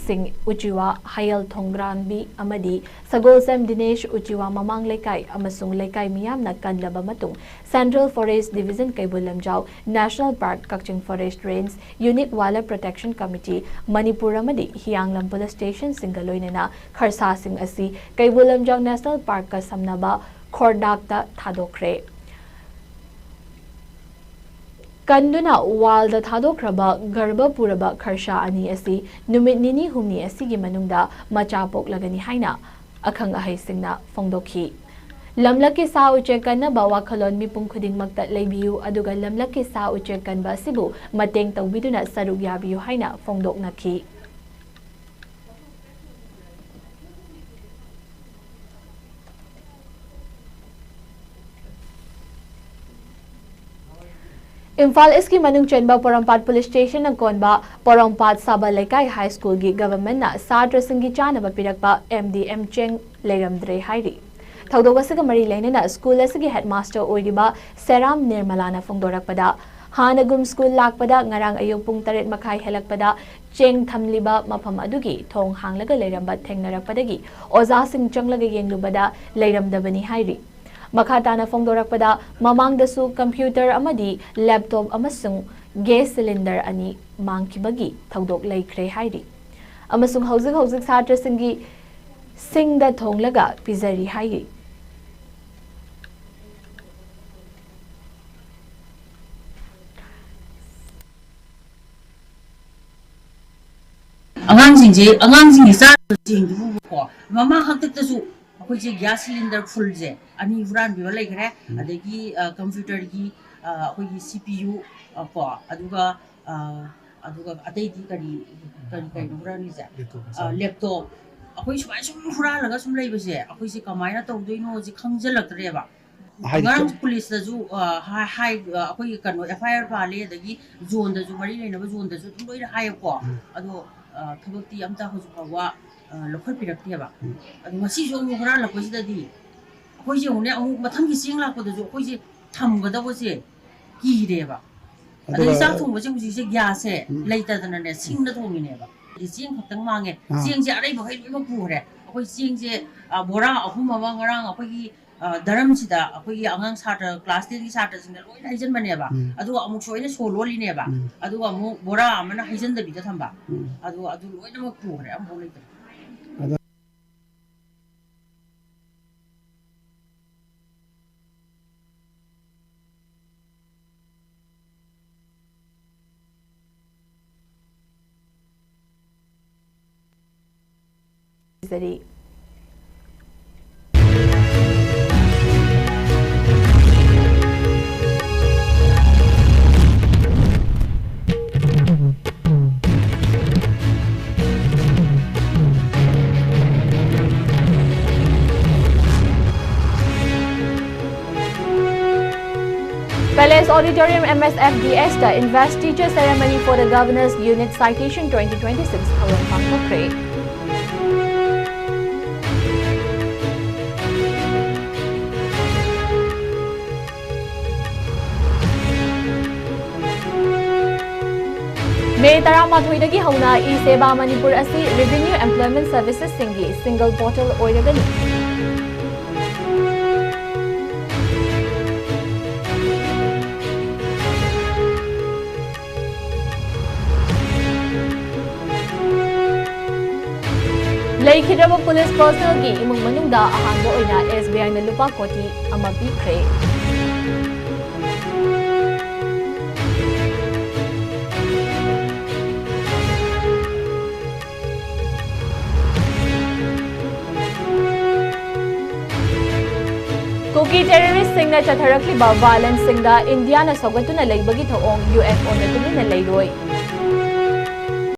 ꯁꯤꯡ ꯎꯆꯤꯋꯥ ꯍꯌꯦꯜ ꯊꯣꯡꯒ꯭ꯔꯥꯟꯕꯤ ꯑꯃꯗꯤ ꯁꯒꯣꯜꯁꯦꯝ ꯗꯤꯅꯦꯁ ꯎꯆꯤꯋꯥ ꯃꯃꯥꯡ ꯂꯩꯀꯥꯏ ꯑꯃꯁꯨꯡ ꯂꯩꯀꯥꯏ ꯃꯤꯌꯥꯝꯅ ꯀꯜꯂꯕ ꯃꯇꯨꯡ, Central Forest Division, Keibul Lamjao National Park, ꯀꯛꯆꯤꯡ Forest Range, Unique Wildlife Protection Committee, Manipur ꯑꯃꯗꯤ ꯍꯤꯌꯥꯡꯂꯝ Police Stationꯁꯤꯡꯒ ꯂꯣꯏꯅꯅ ꯈꯔꯁꯥꯁꯤꯡ ꯑꯁꯤ ꯀꯩꯕꯨꯜ ꯂꯝꯖꯥꯎ National Parkꯀ ꯁꯝꯅꯕ ꯈꯣꯔꯗꯥꯛꯇ ꯊꯥꯗꯣꯛꯈ꯭ꯔꯦ꯫ ꯀꯟꯗꯨꯅ ꯋꯥꯜꯗ ꯊꯥꯗꯣꯛꯈ꯭ꯔꯕ ꯒꯔꯚ ꯄꯨꯔꯕ ꯈꯔꯁꯥ ꯑꯅꯤ ꯑꯁꯤ ꯅꯨꯃꯤꯠ ꯅꯤꯅꯤ ꯍꯨꯝꯅꯤ ꯑꯁꯤꯒꯤ ꯃꯅꯨꯡꯗ ꯃꯆꯥ ꯄꯣꯛꯂꯒꯅꯤ ꯍꯥꯏꯅ ꯑꯈꯪ ꯑꯍꯩꯁꯤꯡꯅ ꯐꯣꯡꯗꯣꯛꯈꯤ꯫ ꯂꯝꯂꯛꯀꯤ ꯁꯥ ꯎꯆꯦꯛ ꯀꯟꯅꯕ ꯋꯥꯈꯜꯂꯣꯟ ꯃꯤꯄꯨꯝ ꯈꯨꯗꯤꯡꯃꯛꯇ ꯂꯩꯕꯤꯌꯨ, ꯑꯗꯨꯒ ꯂꯝꯂꯛꯀꯤ ꯁꯥ ꯎꯆꯦꯛ ꯀꯟꯕ ꯑꯁꯤꯕꯨ ꯃꯇꯦꯡ ꯇꯧꯕꯤꯗꯨꯅ ꯁꯔꯨꯛ ꯌꯥꯕꯤꯌꯨ ꯍꯥꯏꯅ ꯐꯣꯡꯗꯣꯛꯅꯈꯤ꯫ ꯏꯝꯐꯥꯜ ꯏꯁꯀꯤ ꯃꯅꯨꯡ ꯆꯟꯕ ꯄꯣꯔꯣꯝꯄꯥꯠ Police Stationꯅ ꯀꯣꯟꯕ ꯄꯣꯔꯣꯝꯄꯥꯠ ꯁꯥꯕ ꯂꯩꯀꯥꯏ High Schoolꯒꯤ governmentꯅ ꯁꯥꯇ꯭ꯔꯁꯤꯡꯒꯤ ꯆꯥꯅꯕ ꯄꯤꯔꯛꯄ M D M ꯆꯦꯡ ꯂꯩꯔꯝꯗ꯭ꯔꯦ ꯍꯥꯏꯔꯤ꯫ ꯊꯧꯗꯣꯛ ꯑꯁꯤꯒ ꯃꯔꯤ ꯂꯩꯅꯅ school ꯑꯁꯤꯒꯤ headmaster ꯑꯣꯏꯔꯤꯕ ꯁꯦꯔꯥꯝ ꯅꯤꯔꯃꯂꯥꯅ ꯐꯣꯡꯗꯣꯔꯛꯄꯗ, ꯍꯥꯟꯅꯒꯨꯝ school ꯂꯥꯛꯄꯗ ꯉꯔꯥꯡ ꯑꯌꯨꯛ ꯄꯨꯡ ꯇꯔꯦꯠ ꯃꯈꯥꯏ ꯍꯦꯜꯂꯛꯄꯗ ꯆꯦꯡ ꯊꯝꯂꯤꯕ ꯃꯐꯝ ꯑꯗꯨꯒꯤ ꯊꯣꯡ ꯍꯥꯡꯂꯒ ꯂꯩꯔꯝꯕ ꯊꯦꯡꯅꯔꯛꯄꯗꯒꯤ ꯑꯣꯖꯥꯁꯤꯡ ꯆꯪꯂꯒ ꯌꯦꯡꯂꯨꯕꯗ ꯂꯩꯔꯝꯗꯕꯅꯤ ꯍꯥꯏꯔꯤ꯫ ꯃꯈꯥ ꯇꯥꯅ ꯐꯣꯡꯗꯣꯔꯛꯄꯗ, ꯃꯃꯥꯡꯗꯁꯨ computer ꯑꯃꯗꯤ laptop ꯑꯃꯁꯨꯡ gas cylinder ꯑꯅꯤ ꯃꯥꯡꯈꯤꯕꯒꯤ ꯊꯧꯗꯣꯛ ꯂꯩꯈ꯭ꯔꯦ ꯍꯥꯏꯔꯤ꯫ ꯑꯃꯁꯨꯡ ꯍꯧꯖꯤꯛ ꯍꯧꯖꯤꯛ ꯁꯥꯇ꯭ꯔꯁꯤꯡꯒꯤ ꯁꯤꯡꯗ ꯊꯣꯡꯂꯒ ꯄꯤꯖꯔꯤ ꯍꯥꯏꯔꯤ꯫ ꯑꯉꯥꯡꯁꯤꯡꯁꯦ, ꯑꯉꯥꯡꯁꯤꯡꯒꯤ ꯆꯥꯔꯤꯕ ꯆꯦꯡꯗꯨꯕꯨꯀꯣ, ꯃꯃꯥ ꯍꯥꯛꯇꯛꯇꯁꯨ ꯑꯩꯈꯣꯏꯁꯦ gas cylinder fullꯁꯦ ꯑꯅꯤ ꯍꯨꯔꯥꯟꯕꯤꯕ ꯂꯩꯈ꯭ꯔꯦ꯫ ꯑꯗꯒꯤ, ꯑ, computerꯒꯤ, ꯑ, ꯑꯩꯈꯣꯏꯒꯤ C P U, ꯑ, ꯀꯣ, ꯑꯗꯨꯒ, ꯑ, ꯑꯗꯨꯒ ꯑꯇꯩꯗꯤ ꯀꯔꯤ, ꯀꯔꯤ, ꯀꯩꯅꯣ ꯍꯨꯔꯥꯟꯕꯤꯁꯦ? ꯑ, laptop, ꯑꯩꯈꯣꯏ ꯁꯨꯃꯥꯏꯅ ꯁꯨꯝ ꯍꯨꯔꯥꯜꯂꯒ ꯁꯨꯝ ꯂꯩꯕꯁꯦ, ꯑꯩꯈꯣꯏꯁꯦ ꯀꯃꯥꯏꯅ ꯇꯧꯗꯣꯏꯅꯣꯁꯦ ꯈꯪꯖꯤꯜꯂꯛꯇ꯭ꯔꯦꯕ꯫ ꯍꯥꯏꯗꯤ ꯉꯔꯥꯡ ꯆ- ꯄꯨꯂꯤꯁꯇꯁꯨ, ꯑ, ꯍꯥꯏ-, ꯍꯥꯏ-, ꯑ, ꯑꯩꯈꯣꯏꯒꯤ ꯀꯩꯅꯣ, F I R ꯄꯥꯜꯂꯦ, ꯑꯗꯒꯤ ꯖꯣꯟꯗꯁꯨ, ꯃꯔꯤ ꯂꯩꯅꯕ ꯖꯣꯟꯗꯁꯨ ꯑꯗꯨꯝ ꯂꯣꯏꯅ ꯍꯥꯏꯌꯦꯕꯀꯣ꯫ ꯎꯝ꯫ ꯑꯗꯣ, ꯑ, ꯊꯕꯛꯇꯤ ꯑꯝꯇ ꯍꯧꯖꯤꯛ ꯐꯥꯎꯕ, ꯑ, ꯂꯧꯈꯠꯄꯤꯔꯛꯇꯦꯕ꯫ ꯎꯝ꯫ ꯑꯗꯣ ꯉꯁꯤꯁꯨ ꯑꯃꯨꯛ ꯍꯨꯔꯥꯜꯂꯛꯄꯁꯤꯗꯗꯤ ꯑꯩꯈꯣꯏꯁꯦ ꯑꯃꯨꯛꯅꯦ, ꯑꯃꯨꯛ ꯃꯊꯪꯒꯤ ꯆꯦꯡ ꯂꯥꯛꯄꯗꯁꯨ ꯑꯩꯈꯣꯏꯁꯦ ꯊꯝꯒꯗꯕꯁꯦ ꯀꯤꯔꯦꯕ꯫ ꯑꯗꯒꯤ ꯑꯗꯨꯒ ꯆꯥꯛ ꯊꯣꯡꯕꯁꯦ ꯍꯧꯖꯤꯛꯁꯦ ꯒ꯭ꯌꯥꯁꯁꯦ ꯎꯝ꯫ ꯂꯩꯇꯗꯅꯅꯦ, ꯁꯤꯡꯅ ꯊꯣꯡꯉꯤꯅꯦꯕ꯫ ꯑꯗꯩ ꯆꯦꯡ ꯈꯛꯇꯪ ꯃꯥꯡꯉꯦ꯫ ꯑꯥ꯫ ꯆꯦꯡꯁꯦ ꯑꯔꯩꯕꯈꯩ ꯂꯣꯏꯅꯃꯛ ꯄꯨꯈ꯭ꯔꯦ꯫ ꯑꯩꯈꯣꯏ ꯆꯦꯡꯁꯦ, ꯑ, ꯕꯣꯔꯥ ꯑꯍꯨꯝ ꯑꯃ ꯉꯔꯥꯡ ꯑꯩꯈꯣꯏꯒꯤ, ꯑ, ꯗꯔꯝꯁꯤꯗ ꯑꯩꯈꯣꯏꯒꯤ ꯑꯉꯥꯡ ꯁꯥꯇ꯭ꯔ class ten ꯒꯤ ꯁꯥꯇ꯭ꯔꯁꯤꯡꯗ ꯂꯣꯏꯅ ꯍꯩꯖꯤꯟꯕꯅꯦꯕ꯫ ꯎꯝ꯫ ꯑꯗꯨꯒ ꯑꯃꯨꯛꯁꯨ ꯑꯩꯅ ꯁꯣ ꯂꯣꯜꯂꯤꯅꯦꯕ꯫ ꯎꯝ꯫ ꯑꯗꯨꯒ ꯑꯃꯨꯛ ꯕꯣꯔꯥ ꯑꯃꯅ ꯍꯩꯖꯤꯟꯗꯕꯤꯗ ꯊꯝꯕ꯫ ꯎꯝ꯫ ꯑꯗꯨ, ꯑꯗꯨ ꯂꯣꯏꯅꯃꯛ ꯄꯨꯈ꯭ꯔꯦ, ꯑꯃꯐꯥꯎ ꯂꯩꯇ꯭ꯔꯦ꯫ ꯑꯗꯣ zari. Palace Auditorium, M S F D S ꯇ Investiture Ceremony for the Governor's Unit Citation twenty twenty-six ꯊꯧꯔꯝ ꯄꯥꯡꯊꯣꯛꯈ꯭ꯔꯦ꯫ ꯃꯦ ꯇꯔꯥꯃꯥꯊꯣꯏꯗꯒꯤ ꯍꯧꯅ E-Seba Manipur ꯑꯁꯤ Revenue Employment Services ꯁꯤꯡꯒꯤ single portal ꯑꯣꯏꯔꯒꯅꯤ꯫ ꯂꯩꯈꯤꯗ꯭ꯔꯕ police personnel ꯒꯤ ꯏꯃꯨꯡ ꯃꯅꯨꯡꯗ ꯑꯍꯥꯟꯕ ꯑꯣꯏꯅ S B I ꯅ ꯂꯨꯄꯥ ꯀꯣꯇꯤ ꯑꯃ ꯄꯤꯈ꯭ꯔꯦ꯫ ꯀꯨꯀꯤ terrorist ꯁꯤꯡꯅ ꯆꯠꯊꯔꯛꯂꯤꯕ violence ꯁꯤꯡꯗ ꯏꯟꯗꯤꯌꯥꯅ ꯁꯧꯒꯠꯇꯨꯅ ꯂꯩꯕꯒꯤ ꯊꯧꯑꯣꯡ U N O ꯅ ꯇꯨꯃꯤꯟꯅ ꯂꯩꯔꯣꯏ꯫